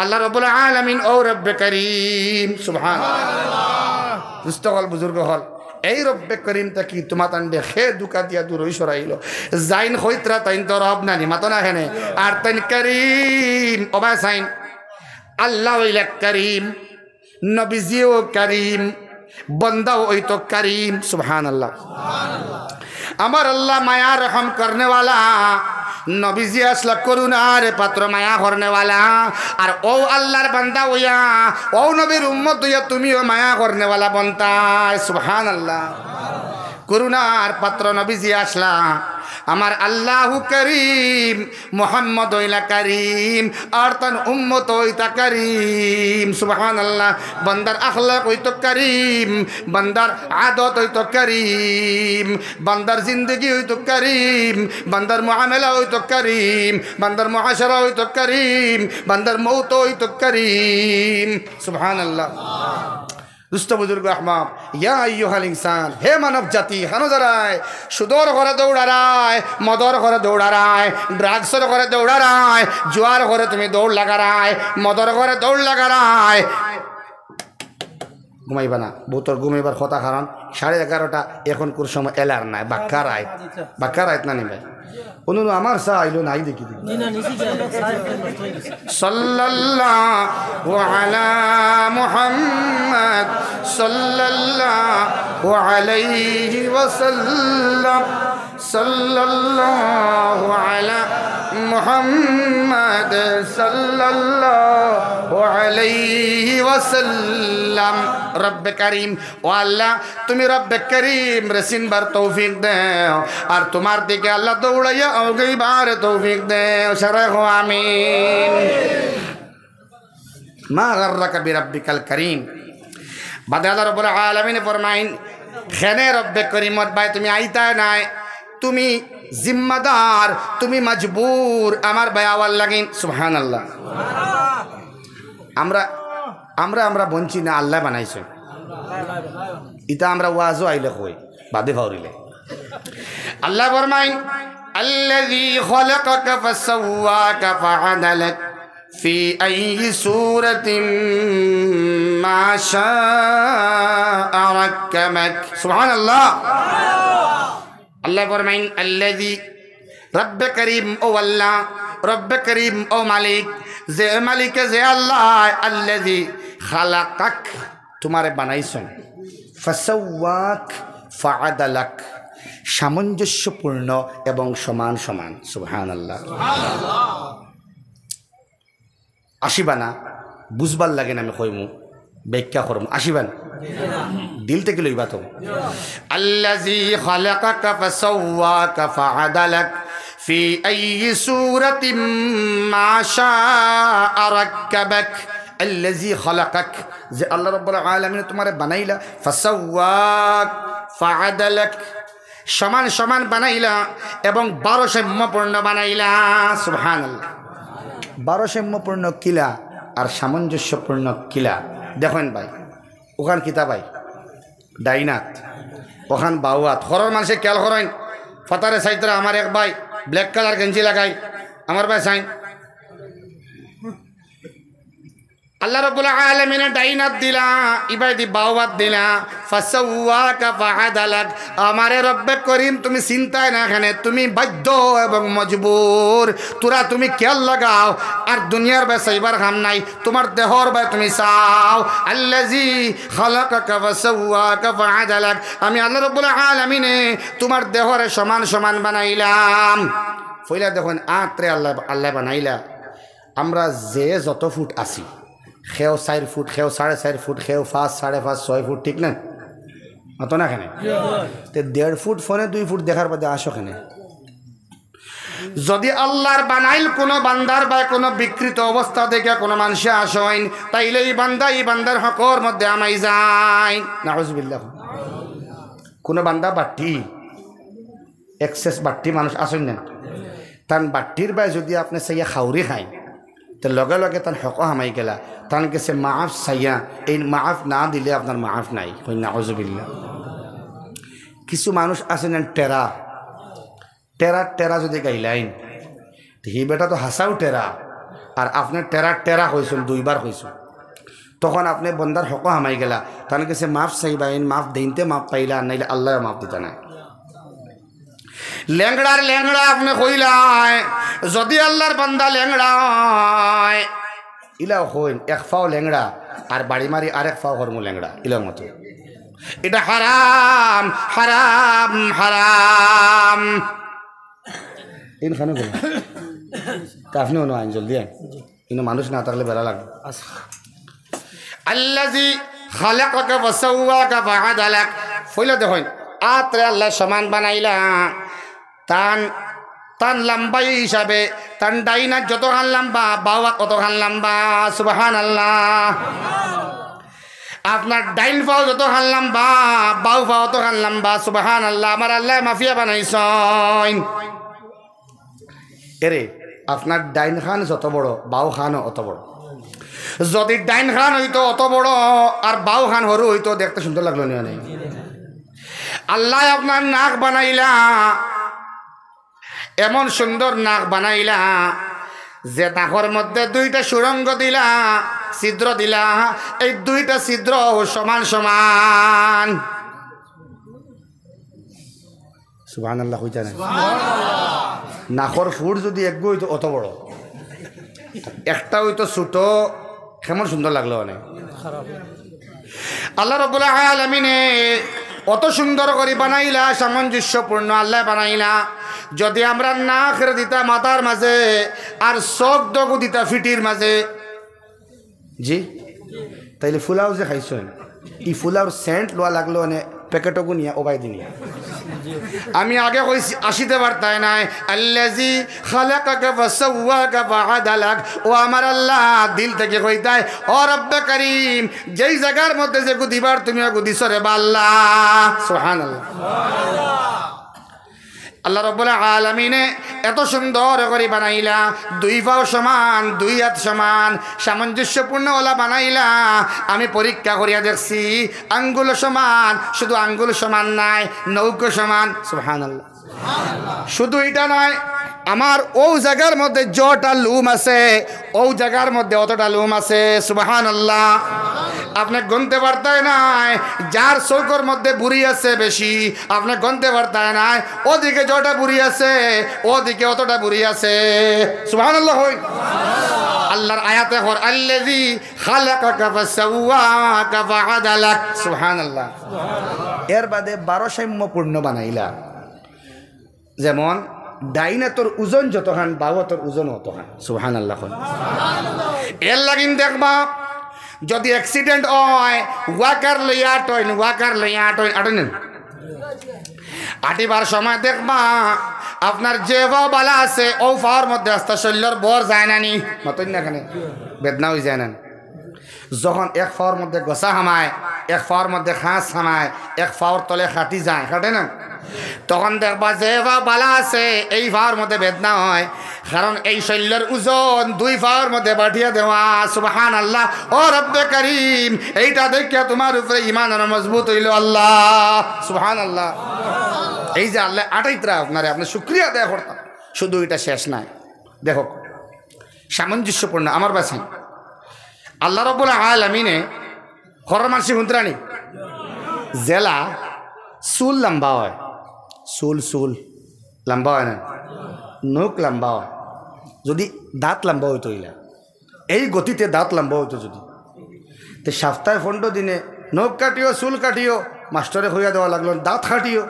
আল্লাহ রব্বুল আলামিন ও রব্বে করিম, সুবহান। দুস্ত অকল, বুজুর্গ অকল, এই রব্বে করিম থাকি তুমাতানরে হে ধুকা দিয়া দূরই সরাইলো। যাইন কইতরা তাইন তো রব নানি, মাতো না কেনে? আর তাইন করিম, ও বাসাইন, আল্লাহ অইলা করিম, নবীজিও করিম, বন্দাও অইতো করিম। সুবহানাল্লাহ। আমার আল্লাহ মায়া রহম করনেওয়ালা, নবীজি আসলা করুণার পাত্র, মায়া করনেওয়ালা। আর ও আল্লাহর বান্দা অইয়া, ও নবীর উম্মত অইয়া তুমিও মায়া করনেওয়ালা বনতায়। সুবহানাল্লাহ। করুণার পাত্র নবীজি আসলা। আমার আল্লাহু করিম, মোহাম্মদ অইলা করিম, আর তান উম্মত অইতা করিম। সুবহানাল্লাহ। বান্দার আখলাক অইতো করিম, বান্দার আদত অইতো করিম, বান্দার জিন্দেগি অইতো করিম, বান্দার মুআমালা অইতো করিম, বান্দার মুআশারা অইতো করিম, বান্দার মউত অইতো করিম। সুবহানাল্লাহ। দুস্ত বুজুর্গ আহবাব, ইয়া আইয়ুহাল ইনসান, হে মানব জাতি, হানো যারায় সুদর ঘরে দৌড়ারায়, মদর ঘরে দৌড়ারায়, ড্রাগসর ঘরে দৌড়ারায়, জুয়ার ঘরে তুমি দৌড় লাগারায়, মদর ঘরে দৌড় লাগারায়। ঘুমাইবা না, বউতর ঘুমাইবার কথা, কারণ সাড়ে এগারোটা, এখনকুর সময় এলার নাই, বাক্কা রাইত, বাক্কা রাইত না নি ভাই? অনুরু আমার চা আইলো নাই দেখি দেখি। সাল্লাল্লাহু আলা মুহাম্মদ সাল্লাল্লাহু আলাইহি ওয়াসাল্লাম। সাল্লাল্লাহু আলা মুহাম্মদ সাল্লাল্লাহু আলাইহি ওয়াসাল্লাম। রব্বে করিম, ও আল্লাহ, তুমি রব্বে করিমরে চিনবার তৌফিক দেও, আর তুমার দিকে আল্লাহ দৌড়াইয়া অগাইবার তৌফিক দেও। সারা কও আমিন। মা গাররাকা বিরাব্বিকাল করিম। বাদে আল্লাহ রাব্বুল আলামিন ফরমাইন, কেনে রব্বে করিমর বায় তুমি আইতায় নায়, তুমি জিম্মাদার, তুমি মজবুর আমার বায় আওয়ার লাগিন। সুবহানাল্লাহ। আমরা, আমরা, আমরা বনছি না, আল্লায় বানাইছইন। ইতা আমরা ওয়াজো আইলে কই, বাদে ফাউরিলে। আল্লায় ফরমাইন, আল্লাযী খালাকাকা ফাসাওয়াকা ফাআদালাক ফি আইয়ি সূরাতিম মা শাআ রাক্কাবাক। সুবহানাল্লাহ। আল্লায় ফরমাইন, আল্লাযী, রব্বে করিম ও আল্লাহ, রব্বে করিম ও মালিক, যে মালিকে, যে আল্লাহ, আল্লাযী খালাকাক, তুমারে বানাইছইন, ফাসাওয়াক ফাআদালাক, সামঞ্জস্যপূর্ণ এবং সমান সমান। সুবহানাল্লাহ। আসিবা না, বুঝবার লাগি না আমি কইমু, ব্যাখ্যা করমু। আসিবা না? দিল থাকি লইবা তো। আল্লাযী খালাকাকা ফাসাওয়াকা ফাআদালাক ফি আইয়ি সূরাতিম মা শাআ রাক্কাবাক। আল্লাযী খালাকাক, যে আল্লাহ রাব্বুল আলামিন তুমারে বানাইলা, ফাসাওয়াক ফাআদালাক, সমান সমান বানাইলা এবং ভারসাম্যপূর্ণ বানাইলা। সুবহানাল্লাহ। ভারসাম্যপূর্ণ কিলা আর সামঞ্জস্যপূর্ণ কিলা? দেখইন ভাই, অখান কিতা ভাই? ডাইন আত, অখান বাউ আত। ঘরর মানষে খেয়াল করইন, ফাতারে চাইতরা আমার এক ভাই black colour গেঞ্জি লাগাইল, আমার বায় চাইন। আল্লাহ রাব্বুল আলামিনে ডাইন আত দিলা, ইবায়দি বাউ আত দিলা, ফাসাওয়াকা ফাআদালাক। আমারে রব্বে করিম, তুমি চিন্তায় না কেনে, তুমি বাধ্য এবং মজবুর। তোরা তুমি খেয়াল লাগাও, আর দুনিয়ার বায় চাইবার কাম নাই, তোমার দেহর বায় তুমি চাও। আল্লাযী খালাকাকা ফাসাওয়াকা ফাআদালাক। আমি আল্লাহ রাব্বুল আলামিনে তোমার দেহরে সমান সমান বানাইলাম। পয়লা দেখইন, আতরে আল্লায়, আল্লায় বানাইলা। আমরা যে যত ফুট আছি, কেউ চাইর ফুট, কেউ সাড়ে চাইর ফুট, কেউ পাঁচ, সাড়ে পাঁচ, ছয় ফুট, ঠিক না? অত না কেনে? তে দেড় ফুট ফোনে দুই ফুট দেখার বাদে আসো কেনে? যদি আল্লাহর বানাইল কোনো বান্দার বা কোনো বিকৃত অবস্থা দেখে কোনো মানষে আসইন, তাইলে ই বান্দা ই বান্দার হকর মধ্যে হামাই যাইন। নাউজুবিল্লাহ। কোনো বান্দা বাট্টি, excess বাট্টি মানুষ আসইন না, তান বাট্টির বায় যদি আপনে চাইয়া খাউরি খাইন, তে লগে লগে তান হকো হামাই গেলা, তান গেছে মাফ চাইয়া, এই মাফ না দিলে আপনার মাফ নাই। কই নাউজুবিল্লাহ। কিছু মানুষ আছইন না টেরা, টেরা টেরা যদি গাইলাইন, তে হি বেটা তো হাছাউ টেরা, আর আপনে টেরা টেরা কইছইন, দুইবার কইছইন, তখন আপনে বন্দার হকো হামাই গেলা, তান গেছে মাফ চাইবাইন, মাফ দেইনতে মাফ পাইলা, আর নাইলে আল্লায় মাফ দিতা না। লেংড়ার লেংড়া আপনে কইলায়, যদি আল্লাহর বান্দা লেংড়া অয়, ইলাও কইন, এক ফাও লেংড়া, আর বাড়ি মারি আরেক ফাও করমু লেংড়া, ইলার মতো। ইটা হারাম, হারাম, হারাম। ইন খানো গেল। তা আপনে অনো আইন, জলদি আইন। ইনো মানুষ না থাকলে বেলা লাগবো। আল্লাযী খালাকাকা ফাসাওয়াকা ফাআদালাক। পয়লা দেখইন, আতরে আল্লায় সমান বানাইলা। তান, তান লম্বাই হিসাবে, তান ডাইন আত যতখান লম্বা, বাউ আত অতখান লম্বা। সুবহানাল্লাহ। আপনার ডাইন ফাও যতখান লম্বা, বাউ ফাও অতখান লম্বা। সুবহানাল্লাহ। আমার আল্লায় মাফিয়া বানাইছইন। এরে, আপনার ডাইন খান যত বড়, বাউ খানও অত বড়। যদি ডাইন খান অইতো অত বড় আর বাউ খান হুরু অইতো, দেখতে সুন্দর লাগলো নি অনে? আল্লায় আপনার নাক বানাইলা, এমন সুন্দর নাক বানাইলা যে নাকর মধ্যে দুইটা সুড়ঙ্গ দিলা, ছিদ্র দিলা, এই দুইটা ছিদ্র সমান সমান। সুবহানাল্লাহ কইতা না? নাকর ফুট যদি একগু অইতো অত বড়, একটা অইতো ছোট, কেমন সুন্দর লাগলো অনে। আল্লাহ রাব্বুল আলামিনে অত সুন্দর করি বানাইলা, সামঞ্জস্যপূর্ণ আল্লায় বানাইলা। যদি আমরা নাকরে দিতা মাথার মাঝে, আর চোখ দুগু দিতা ফিটির মাঝে, জি, তাইলে ফুলাও যে খাইছইন, ই ফুলাওর সেন্ট লওয়া লাগলো অনে প্যাকেটগু নিয়া ওবায়দি নিয়া। আমি আগে কইছি, আসিতে পারতায় নায়। আল্লাযী খালাকাকা ফাসাওয়াকা ফাআদালাক। ও আমার আল্লাহ, দিল থাকি কইতায়, ও রব্বে করিম, যেই জাগার মধ্যে যেগু দিবার তুমি অগু দিছো রে বা আল্লাহ। সুবহানাল্লাহ। আল্লাহ রাব্বুল আলামিনে এত সুন্দর করি বানাইলা, দুই ফাও সমান, দুই আত সমান, সামঞ্জস্যপূর্ণ অলা বানাইলা। আমি পরীক্ষা করিয়া দেখছি, আঙ্গুল সমান, শুধু আঙ্গুল সমান নায়, নৌকো সমান। সুবহানাল্লাহ। শুধু ইটা নায়, আমার অউ জাগার মধ্যে যতটা লোম আছে, অউ জাগার মধ্যে অতটা লোম আছে। সুবহানাল্লাহ। আপনে গনতে পারতায় নায়, যার চউখর মধ্যে ভুড়ি আছে বেশি, আপনে গনতে পারতায় নায়, অদিকে যতটা ভুড়ি আছে, অদিকে অতটা ভুড়ি আছে। সুবহানাল্লাহ কইন। আল্লাহর আয়াতে কর, "আল্লাযী খালাকাকা ফাসাওয়াকা ফাআদালাক।" সুবহানাল্লাহ। এর বাদে বারো সাম্যপূর্ণ বানাইলা। যেমন ডাইন আতর ওজন যতখান, বাউ আতর ওজন অতখান। সুবহানাল্লাহ কইন। এর লাগিন দেখবা, যদি accident অয়, walker লইয়া আটইন, walker লইয়া আটইন, আটইন। আটিবার সময় দেখবা, আপনার যে ফাও বালা আছে, অউ ফাওর মধ্যে আস্তা শরীলর ভর যায় না নি? মাতইন না কেনে? বেদনা অই যায় না নি? যখন এক ফাওর মধ্যে গোসা হামায়, এক ফাওর মধ্যে খাঁচ হামায়, এক ফাওর তলে কাটি যায়, কাটে না? তখন দেখবা যে ফাও বালা আছে, এই ফাওর মধ্যে বেদনা অয়, কারণ এই শরীলর ওজন দুই ফাওর মধ্যে বাটিয়া দেওয়া। সুবহানাল্লাহ। ও রব্বে করিম, এইটা দেখিয়া তুমার উপরে ইমান আরো মজবুত অইলো আল্লাহ। সুবহানাল্লাহ। এই যে আল্লায় আটাইতরা আপনারে, আপনে শুকরিয়া আদায় করতা, শুধু ইটা শেষ নায়। দেখো, সামঞ্জস্যপূর্ণ আমার বাসায়। আল্লাহ রব্বুল আলামিনে, ঘরর মানষে হুনতরানি, যেলা চুল লম্বা অয়, চুল, চুল লম্বা অয় না, নখ লম্বা অয়, যুদি দাঁত লম্বা অইতো ইলা, এই গতিতে দাঁত লম্বা অইতো যুদি, তে সপ্তাহে পনরো দিনে নখ কাটিও, চুল কাটিও, মাস্টরে কইয়া দেওয়া লাগলো, দাঁত কাটিও।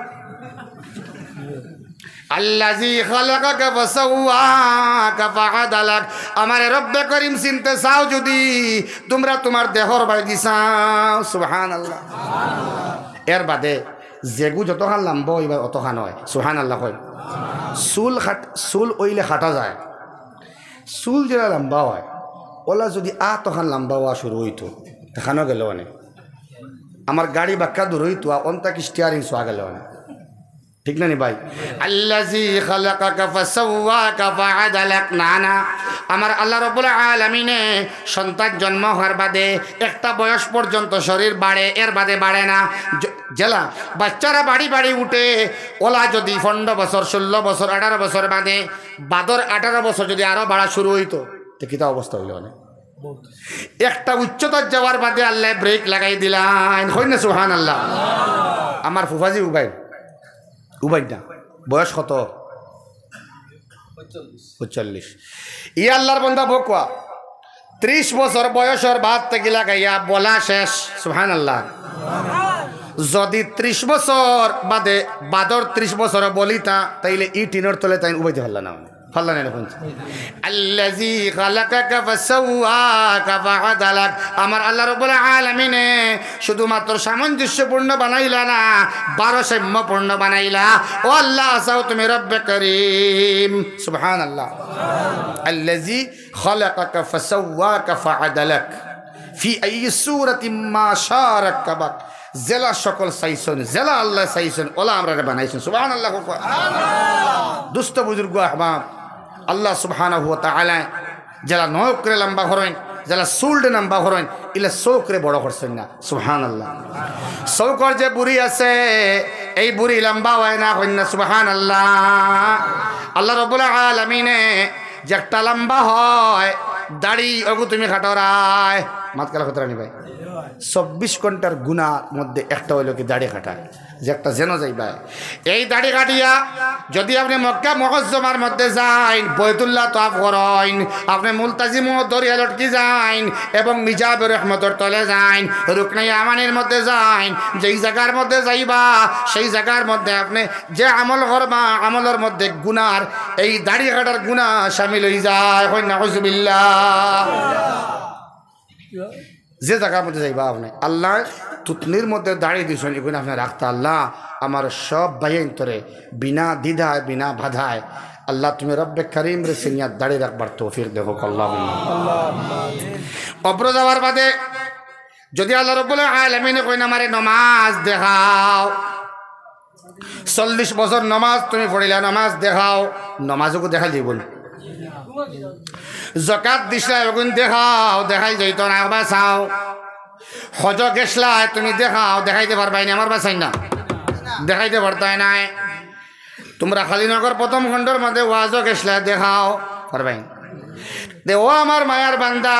আল্লাযী খালাকাকা ফাসাওয়াকা ফাআদালাক। আমারে রব্বে করিম চিনতে চাও যুদি, তুমরা তুমার দেহর বায়দি চাও। সুবহানাল্লাহ। এর বাদে যেগু যতখান লম্বা অইবার অতখান অয়। সুবহানাল্লাহ কই। চুল কাট-, চুল অইলে কাটা যায়। চুল যেলা লম্বা অয়, অলা যুদি আতখান লম্বা অওয়া শুরু অইতো, তে কানো গেলো অনে। আমার গাড়ি বাক্কা দূর অইতো, অন থাকি steering ছোয়া গেলো অনে। ঠিক না নি ভাই? আল্লাযী খালাকাকা ফাসাওয়াকা ফাআদালাক। না, না, আমার আল্লাহ রব্বুল আলামিনে সন্তান জন্ম হওয়ার বাদে একটা বয়স পর্যন্ত শরীর বাড়ে, এর বাদে বাড়ে না। য-, যেলা বাচ্চারা বাড়ি বাড়ি উঠে, অলা যুদি পনরো বছর, ষোলো বছর, আঠারো বছর বাদে, বাদর আঠারো বছর যুদি আরো বাড়া শুরু অইতো, তে কিতা অবস্থা অইলো অনে? একটা উচ্চতাত যাওয়ার বাদে আল্লায় brake লাগাই দিলাইন। কইন না সুবহানাল্লাহ। আমার ফুফাজি উবাইন, উবাইন না, বয়স কত? পঁয়তাল্লিশ। ই আল্লাহর বান্দা বকুয়া, ত্রিশ বছর বয়সর বাদ থাকি লাগাইয়া বলা শেষ। সুবহানাল্লাহ। যুদি ত্রিশ বছর বাদে, বাদর ত্রিশ বছর বলিতা, তাইলে ই টিনর তলে তাইন উবাইতে পারলা না। পারলা না, এখন। আল্লাযী খালাকাকা ফাসাওয়াকা ফাআদালাক। আমার আল্লাহ রব্বুল আলামিনে শুধুমাত্র সামঞ্জস্যপূর্ণ বানাইলা না, ভারসাম্যপূর্ণ বানাইলা। ও আল্লাহ, চাও তুমি রব্বে করিম। সুবহানাল্লাহ। আল্লাযী খালাকাকা ফাসাওয়াকা ফাআদালাক। ফি আইয়ি সূরাতিম মা শাআ রাক্কাবাক। যেলা শকল চাইছইন, যেলা আল্লায় চাইছইন, অলা আমরারে বানাইছইন। সুবহানাল্লাহ। দুস্ত বুজুর্গ আহবাব, আল্লাহ সুবহানাহু ওয়া তাআলায় যেলা নখরে লম্বা করইন, যেলা চুলরে লম্বা করইন, ইলা চউখরে বড় করছইন না। সুবহানাল্লাহ। চউখর যে ভুড়ি আছে, এই ভুড়ি লম্বা অয় না, কইন না সুবহানাল্লাহ। আল্লাহ রব্বুল আলামিনে যে একটা লম্বা অয় দাড়ি, অগু তুমি কাটরায়। মাত কালা খতরানি ভাই। চব্বিশ ঘন্টার গুনার মধ্যে একটা অইলো কি দাড়ি কাটা, যে একটা যেন যাইবা। এই দাড়ি কাটিয়া যুদি আপনে মক্কা মুআজ্জামার মধ্যে যাইন, বাইতুল্লাহ তওয়াফ করইন, আপনে মুলতাজিমো দরিয়া লটকি যাইন এবং মিজাবে রহমতর তলে যাইন, রুকনে ইয়ামানির মধ্যে যাইন, যেই জাগার মধ্যে যাইবা, সেই জাগার মধ্যে আপনে যে আমল করবা, আমলর মধ্যে গুনার, এই দাড়ি কাটার গুনা শামিল অইযায়। কইন নাউজুবিল্লাহ। যে জাগার মধ্যে যাইবা আপনে, আল্লায় থুতনির মধ্যে দাড়ি দিছইন, ইগুন আপনে রাখতা। আল্লাহ, আমার সব ভাইয়াইন্তরে বিনা দ্বিধায়, বিনা বাধায়, আল্লাহ, তুমি রব্বে করিমরে চিনিয়া দাড়ি রাখবার তৌফিক দেও, আল্লাহুম্মা। কবরো যাওয়ার বাদে যুদি আল্লাহ রব্বুল আলামিনে কইন, "আমারে নমাজ দেখাও, চল্লিশ বছর নমাজ তুমি পড়িলা, নমাজ দেখাও", নমাজ অগু দেখাইল যাইবো নি? যাকাত দিছলা, অগুন দেখাও, দেখাইল যাইতো না, আবার চাও। হজো গেছলায় তুমি, দেখাও, দেখাইতে পারবায় নি? আমার বায় চাইন না, দেখাইতে পারতায় নায়। তুমরা কালীনগর প্রথম খণ্ডর মধ্যে ওয়াজো গেছলায়, দেখাও, পারবায় নি? তে ও আমার মায়ার বান্দা,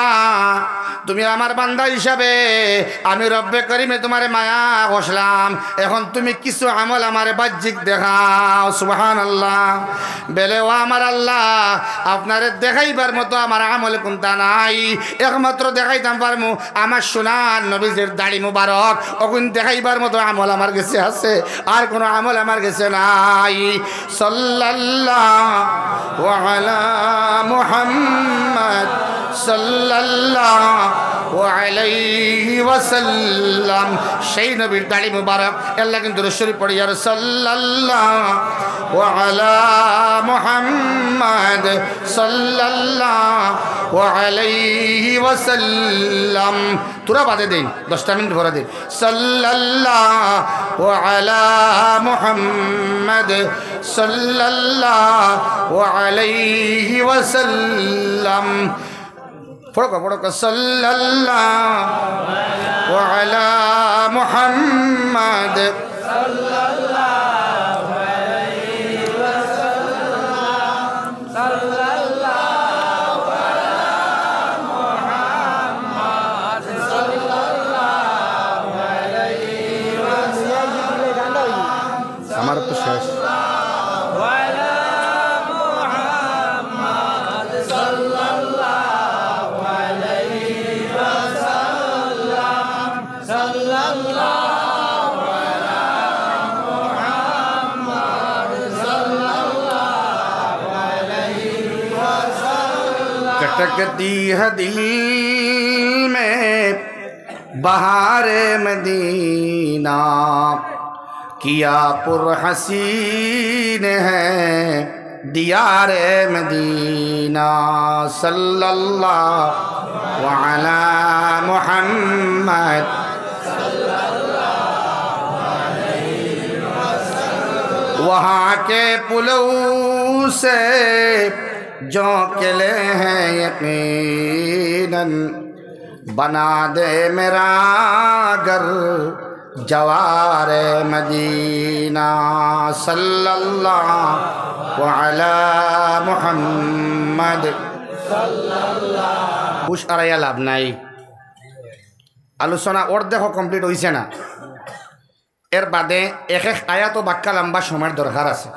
তুমি আমার বান্দা হিসাবে আমি রব্বে করিমে তুমারে মায়া করছলাম, এখন তুমি কিছু আমল আমারে বাহ্যিক দেখাও। সুবহানাল্লাহ। বেলে, ও আমার আল্লাহ, আপনারে দেখাইবার মতো আমার আমল কুন্তা নাই, একমাত্র দেখাইতাম পারমু আমার সোনার নবীজির দাড়ি মুবারক, অগুন দেখাইবার মতো আমল আমার গেছে আছে, আর কোনো আমল আমার গেছে নাই। সাল্লাল্লাহু আলা মুহাম্মদ সাল্লাল্লাহু আলাইহি ওয়াসাল্লাম। সেই নবীর দাড়ি মুবারক, এর লাগি দুরূদ শরীফ পড়ি, আর সাল্লাল্লাহু আলা মুহাম্মদ সাল্লাল্লাহু আলাইহি ওয়াসাল্লাম। থুড়া বাদে দেইন, দশটা মিনিট পরে দেইন। সাল্লাল্লাহু আলা মুহাম্মদ সাল্লাল্লাহু আলাইহি ওয়াসাল্লাম। পড়ো, পড়ো, সাল্লাল্লাহু আলা মুহাম্মদ। جاگتی ہے دل میں بہار مدینہ، کیا پر حسین ہے دیار مدینہ۔ صلی اللہ علی محمد۔ وہاں کے پلو سے جو قلعے ہیں یقیناً، بنا دے میرا گھر جوار مدینہ۔ صلی اللہ علی محمد۔ বুশ আড়াইয়া লাভ নাই। আলোচনা অর্ধেকও complete অইছে না। এর বাদে এক এক আয়াতও বাক্কা লম্বা সময়র দরকার আছে,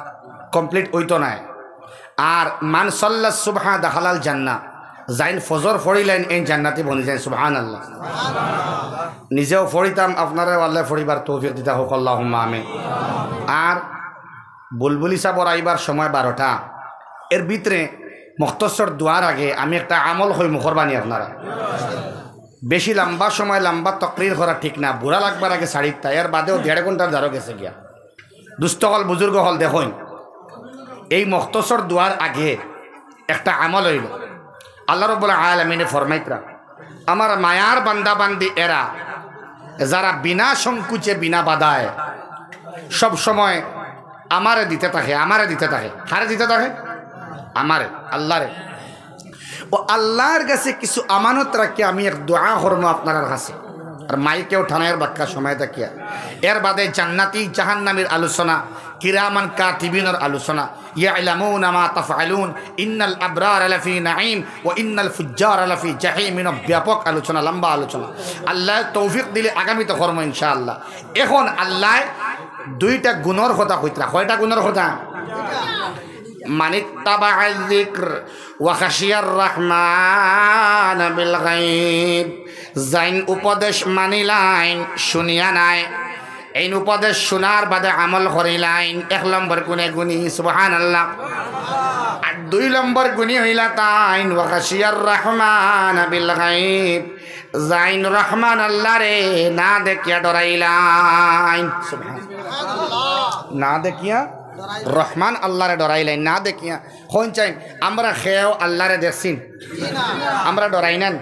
complete অইতো নায়। আর মান সাল্লা সুবহা দাখালাল জান্না, যাইন ফজর পড়িলাইন এইন জান্নাতি বনি যাইন। সুবহানাল্লাহ। নিজেও পড়িতাম, আপনারাও আল্লায় পড়িবার তৌফিক দিতা হউক, আল্লাহুম্মা আমিন। আর বুলবুলি সাবর আইবার সময় বারোটা, এর ভিতরে মুখতসর দোয়ার আগে আমি একটা আমল কই মুখর বাণী আপনারা। বেশি লম্বা সময় লম্বা তকরির করা ঠিক না, বুড়া লাগবার আগে ছাড়িতা, এর বাদেও দেড় ঘন্টার ধারো গেছে গিয়া। দুস্ত অকল, বুজুর্গ অকল, দেখইন, এই মুখতসর দোয়ার আগে একটা আমল অইলো। আল্লাহ রাব্বুল আলামিনে ফরমাইতরা, আমার মায়ার বান্দা বান্দি এরা, যারা বিনা সংকোচে বিনা বাধায় সব সময় আমারে দিতে থাকে, আমারে দিতে থাকে। কারে দিতে থাকে? আমারে, আল্লারে। ও আল্লার গেছে কিছু আমানত রাখি আমি এক দোয়া করমু আপনারার গেছে। আর মাইকেও ঠানাইর বাক্কা সময় থাকিয়া। এর বাদে জান্নাতি জাহান্নামীর আলোচনা, কিরামান কাতিবিনর আলোচনা, ইয়ালামুনা মা তাফআলুন, ইন্নাল আবরারা লাফি নাঈম ওয়া ইন্নাল ফুজ্জারা লাফি জাহিম। ইনো ব্যাপক আলোচনা, লম্বা আলোচনা। আল্লায় তৌফিক দিলে আগামীতে করমু ইনশাআল্লাহ। এখন আল্লায় দুইটা গুণর কথা কইতরা। কয়টা গুণর কথা? মানিত্তাবাআয যিকর ওয়া খাশিয়ার রাহমানা বিল গায়ব। যাইন উপদেশ মানিলাইন, শুনিয়া নায়, এইন উপদেশ শুনার বাদে আমল করিলাইন, এক নম্বর গুণে গুণী, সুবহানাল্লাহ। আর দুই নম্বর গুণী অইলা তাইন, ওয়া খাশিয়ার রাহমানা বিল গায়ব, যাইন রহমান আল্লারে না দেখিয়া ডরাইলাইন। সুবহানাল্লাহ। না দেখিয়া রহমান আল্লারে ডরাইলাইন, না দেখিয়া। কইন চাইন, আমরা কেউ আল্লারে দেখছি নি? আমরা ডরাই না নি?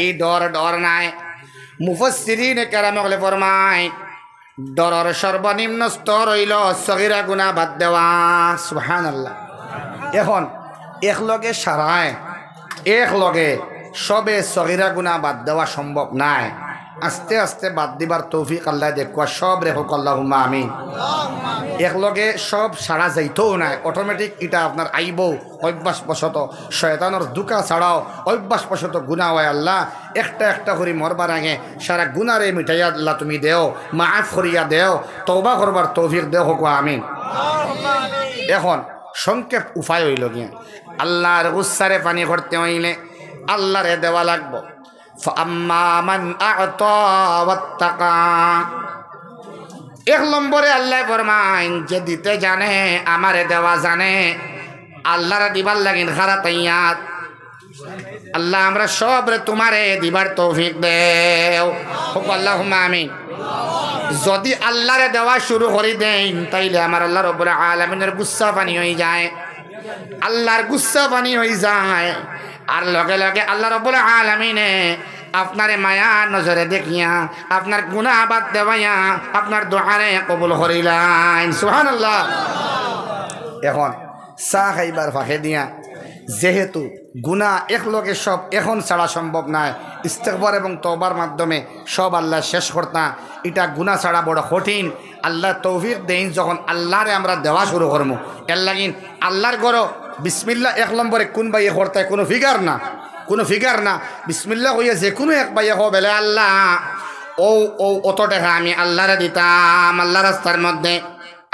এই ডর, ডর নায়। মুফাসসিরিনে কেরাম অকলে ফরমাইন, ডরর সর্বনিম্ন স্তর অইলো সগিরা গুনা বাদ দেওয়া। সুবহানাল্লাহ। এখন একলগে সারায়, একলগে সবে সগিরা গুনা বাদ দেওয়া সম্ভব নায়। আস্তে আস্তে বাদ দিবার তৌফিক আল্লায় দেউক্কা, সবরে কউক আল্লাহুম্মা আমিন। একলগে সব সারা যাইতোও নায়, automatic ইটা আপনার আইবো অভ্যাসবশত। শয়তানর ধুকা ছাড়াও অভ্যাসবশত গুনা অয়। আল্লাহ, একটা একটা করি মরবার আগে সারা গুনারে মিটাইয়া আল্লাহ তুমি দেও, মাফ করিয়া দেও, তওবা করবার তৌফিক দেও, কউক্কা আমিন। এখন সংক্ষেপ উপায় অইলো গিয়া, আল্লার গুসারে পানি করতে অইলে আল্লারে দেওয়া লাগবো। ফাআম্মা মান আ'তা ওয়াত্তাকা। এক নম্বরে আল্লায় ফরমাইন, যে দিতে জানে, আমারে দেওয়া জানে, আল্লারে দিবার লাগিন খাড়া তৈয়ার। আল্লাহ, আমরা সবরে তোমারে দিবার তৌফিক দেও, কউক্কা আল্লাহুম্মা আমিন। যদি আল্লারে দেওয়া শুরু করি দেইন, তাইলে আমার আল্লাহ রব্বুল আলামিনর গুসা পানি অইযায়। আল্লার গুসা পানি অইযায়। আর লগে লগে আল্লাহ রব্বুল আলামিনে আপনারে মায়ার নজরে দেখিয়া, আপনার গুনা বাদ দেওয়াইয়া, আপনার দোয়ারে কবুল করিলাইন। সুবহানাল্লাহ। এখন চা খাইবার ফাঁকে দিয়া, যেহেতু গুনা একলগে সব এখন ছাড়া সম্ভব নায়, ইস্তেগফার এবং তওবার মাধ্যমে সব আল্লায় শেষ করতা। ইটা গুনা ছাড়া বড় কঠিন। আল্লায় তৌফিক দেইন, যখন আল্লারে আমরা দেওয়া শুরু করমু, এর লাগিন আল্লার ঘরো বিসমিল্লাহ এক নম্বরে কুন ভাইয়ে করতায়, কুনু ফিগার না, কুনু ফিগার না। বিসমিল্লাহ কইয়া যে কুনু এক ভাইয়ে কও বেলে, আল্লাহ, অউ, অউ অত টেকা আমি আল্লারে দিতাম, আল্লার রাস্তার মধ্যে।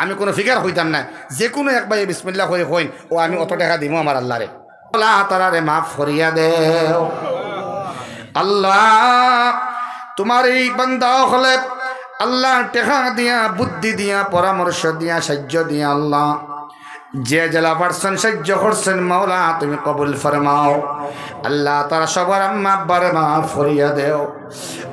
আমি কুনু ফিগার কইতাম নায়, যে কুনু এক ভাইয়ে বিসমিল্লাহ কই কইন, অউ আমি অত টেকা দিমু আমার আল্লারে। আল্লাহ, তারারে মাফ করিয়া দেও। আল্লাহ, তোমার এই বান্দা অকলে, আল্লাহ, টেকা দিয়া, বুদ্ধি দিয়া, পরামর্শ দিয়া, সাহায্য দিয়া, আল্লাহ, যে যেলা পারছইন সাইয্য করছইন, মাওলা তুমি কবুল ফরমাও। আল্লাহ, তারা সবর আম্মা আব্বারে মাফ করিয়া দেও।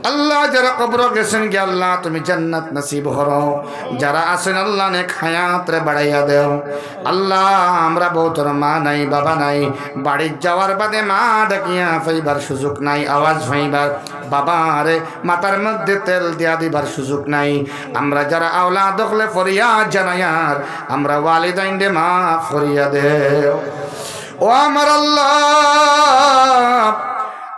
আল্লাহ, যারা কবরো গেছইন গি, আল্লাহ তুমি জান্নাত নসিব করো। যারা আছইন আল্লাহ, নেক হায়াতরে বাড়াইয়া দেও। আল্লাহ, আমরা বউতর মা নাই, বাবা নাই, বাড়িত যাওয়ার বাদে মা ডাকিয়া পাইবার সুযোগ নাই, আওয়াজ পাইবার, বাবারে মাথার মধ্যে তেল দিয়া দিবার সুযোগ নাই। আমরা যারা আওলাদ অকলে ফরিয়াদ জানাইয়ার, আমরা ওয়ালিদাইনরে মাফ করিয়া দেও। ও আমার আল্লাহ,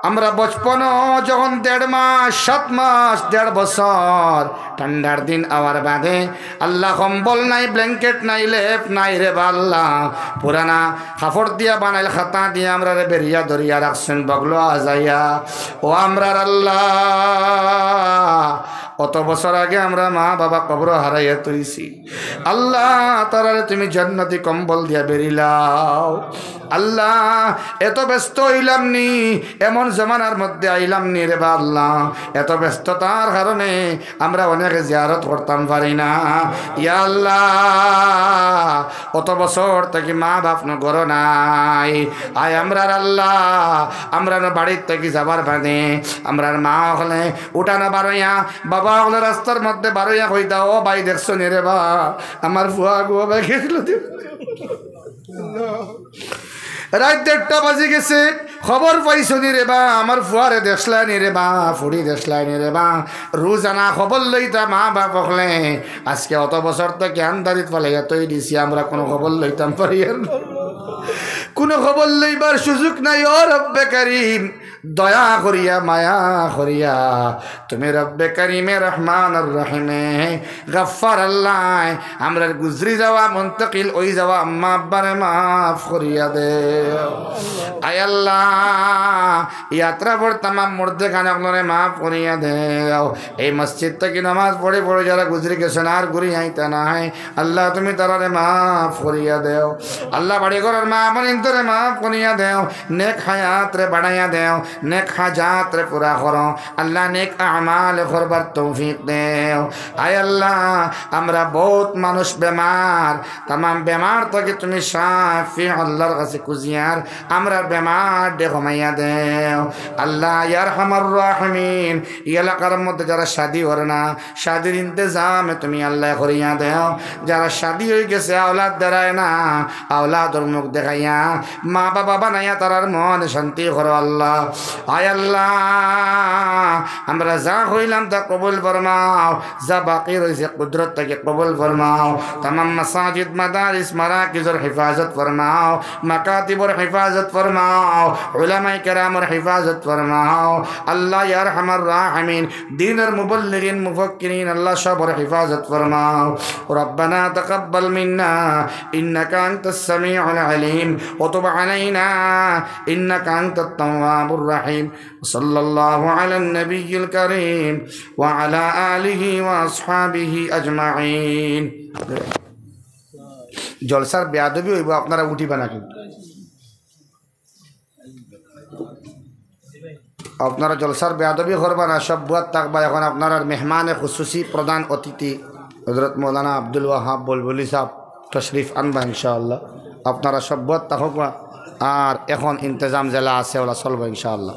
আমরা বচপনো যখন দেড় মাস, সাত মাস, দেড় বছর, ঠান্ডার দিন আওয়ার বাদে আল্লাহ, কম্বল নাই, blanket নাই, লেপ নাই রে বা আল্লাহ, পুরানা কাপড় দিয়া বানাইল খাতা দিয়া আমরারে বেড়িয়া ধরিয়া রাখছইন বগলো আজাইয়া। ও আমরার আল্লাহ, অত বছর আগে আমরা মা বাবা কবরো হারাইয়া থইছি। আল্লাহ, তারারে তুমি জান্নাতি কম্বল দিয়া বেড়িলাও। আল্লাহ, এত ব্যস্ত অইলাম নি, এমন জমানার মধ্যে আইলাম নি রে বা আল্লাহ, এত ব্যস্ততার কারণে আমরা অনেকে জিয়ারত করতাম পারি না। ইয়া আল্লাহ, অত বছর থাকি মা বাপ নু ঘরো নাই। আয় আমরার আল্লাহ, আমরা নু বাড়ির থাকি যাবার বাদে আমরার মা অকলে উঠানো বারইয়া, বাবা অকলে রাস্তার মধ্যে বারইয়া কইতা, "ও ভাই, দেখছো নি রে বা, আমার ফুয়া গো ভাই গেছিল।" রাইত দেড়টা বাজি গেছে, খবর পাইছো নি রে বা, আমার ফুয়ারে দেখছলা নি রে বা, ফুড়ি দেখছলা নি রে বা। রোজানা খবর লইতা মা বাপ অকলে, আজকে অত বছর থাকি আন্দারিত ফালাইয়া থই দিছি, আমরা কুনু খবর লইতাম পারি আর না। কুনু খবর লইবার সুযোগ নাই। ও রব্বে করিম, দয়া করিয়া, মায়া করিয়া, তুমি রব্বে করিমে রহমান আর রহিমে গাফফার আল্লাহ, আমরার গুজরি যাওয়া, মুন্তকিল অই যাওয়া আম্মা আব্বারে মাফ করিয়া দেও। আয় আল্লাহ, ই আতরাফর তামাম মুর্দেগান অকলরে মাফ করিয়া দেও। এই মসজিদ থাকি নামাজ পড়ি পড়ি যারা গুজরি গেছইন আর ঘুরি আইতা নায়, আল্লাহ তুমি তারারে মাফ করিয়া দেও। আল্লাহ বাড়ি ঘরর মা বোনইন্তরে মাফ করিয়া দেও, নেক হায়াতরে বাড়াইয়া দেও, নেক হাজাতরে পুরা করো। আল্লাহ নেক আমাল করবার তৌফিক দেও। আয় আল্লাহ, আমরা বউত মানুষ বেমার, তামাম বেমার থাকি তুমি শাফি আল্লাহর কাছে খুজিয়ার, আমরার বেমার দে কমাইয়া দেও। আল্লাহ ইয়া আরহামার রাহিমিন, ই এলাকার মধ্যে যারা শাদি করে না, শাদির ইন্তেজামে তুমি আল্লাহ করিয়া দেও। যারা শাদি অই গেছে, আওলাদ দেরায় না, আওলাদর মুখ দেখাইয়া, মা বাবা বানাইয়া তারার মন শান্তি করো আল্লাহ। আয় আল্লাহ, আমরা যা কইলাম তা কবুল ফরমাও, যা বাকি রইছে কুদরত থাকি কবুল ফরমাও। তামাম মাসাজিদ, মাদারিস, মারাকিজর হেফাজত ফরমাও, মাকাতিবর হেফাজত ফরমাও, উলামায়ে কেরামর হেফাজত ফরমাও। আল্লাহ ইয়া আরহামার রাহিমিন, দ্বীনর মুবল্লিগিন, মুফাক্কিরিন, আল্লাহ সবর হেফাজত ফরমাও। ربنا تقبل منا إنك أنت السميع العليم وتب علينا إنك أنت التواب الرحيم. وصلى الله على النبي الكريم وعلى آله وأصحابه أجمعين. জলসার বেয়াদবি অইবো, আপনারা উঠিবা না কিন্তু। আপনারা জলসার বেয়াদবি করবা না, সব বওয়াত থাকবা। এখন আপনারার মেহমানে খুসুসি প্রধান অতিথি হযরত মৌলানা আব্দুল ওয়াহাব বুলবুলি সাহেব তশরিফ আনবা ইনশাআল্লাহ। আপনারা সব বওয়াত থাকবা। আর এখন ইন্তেজাম যেলা আছে, ওলা চলবো ইনশাআল্লাহ।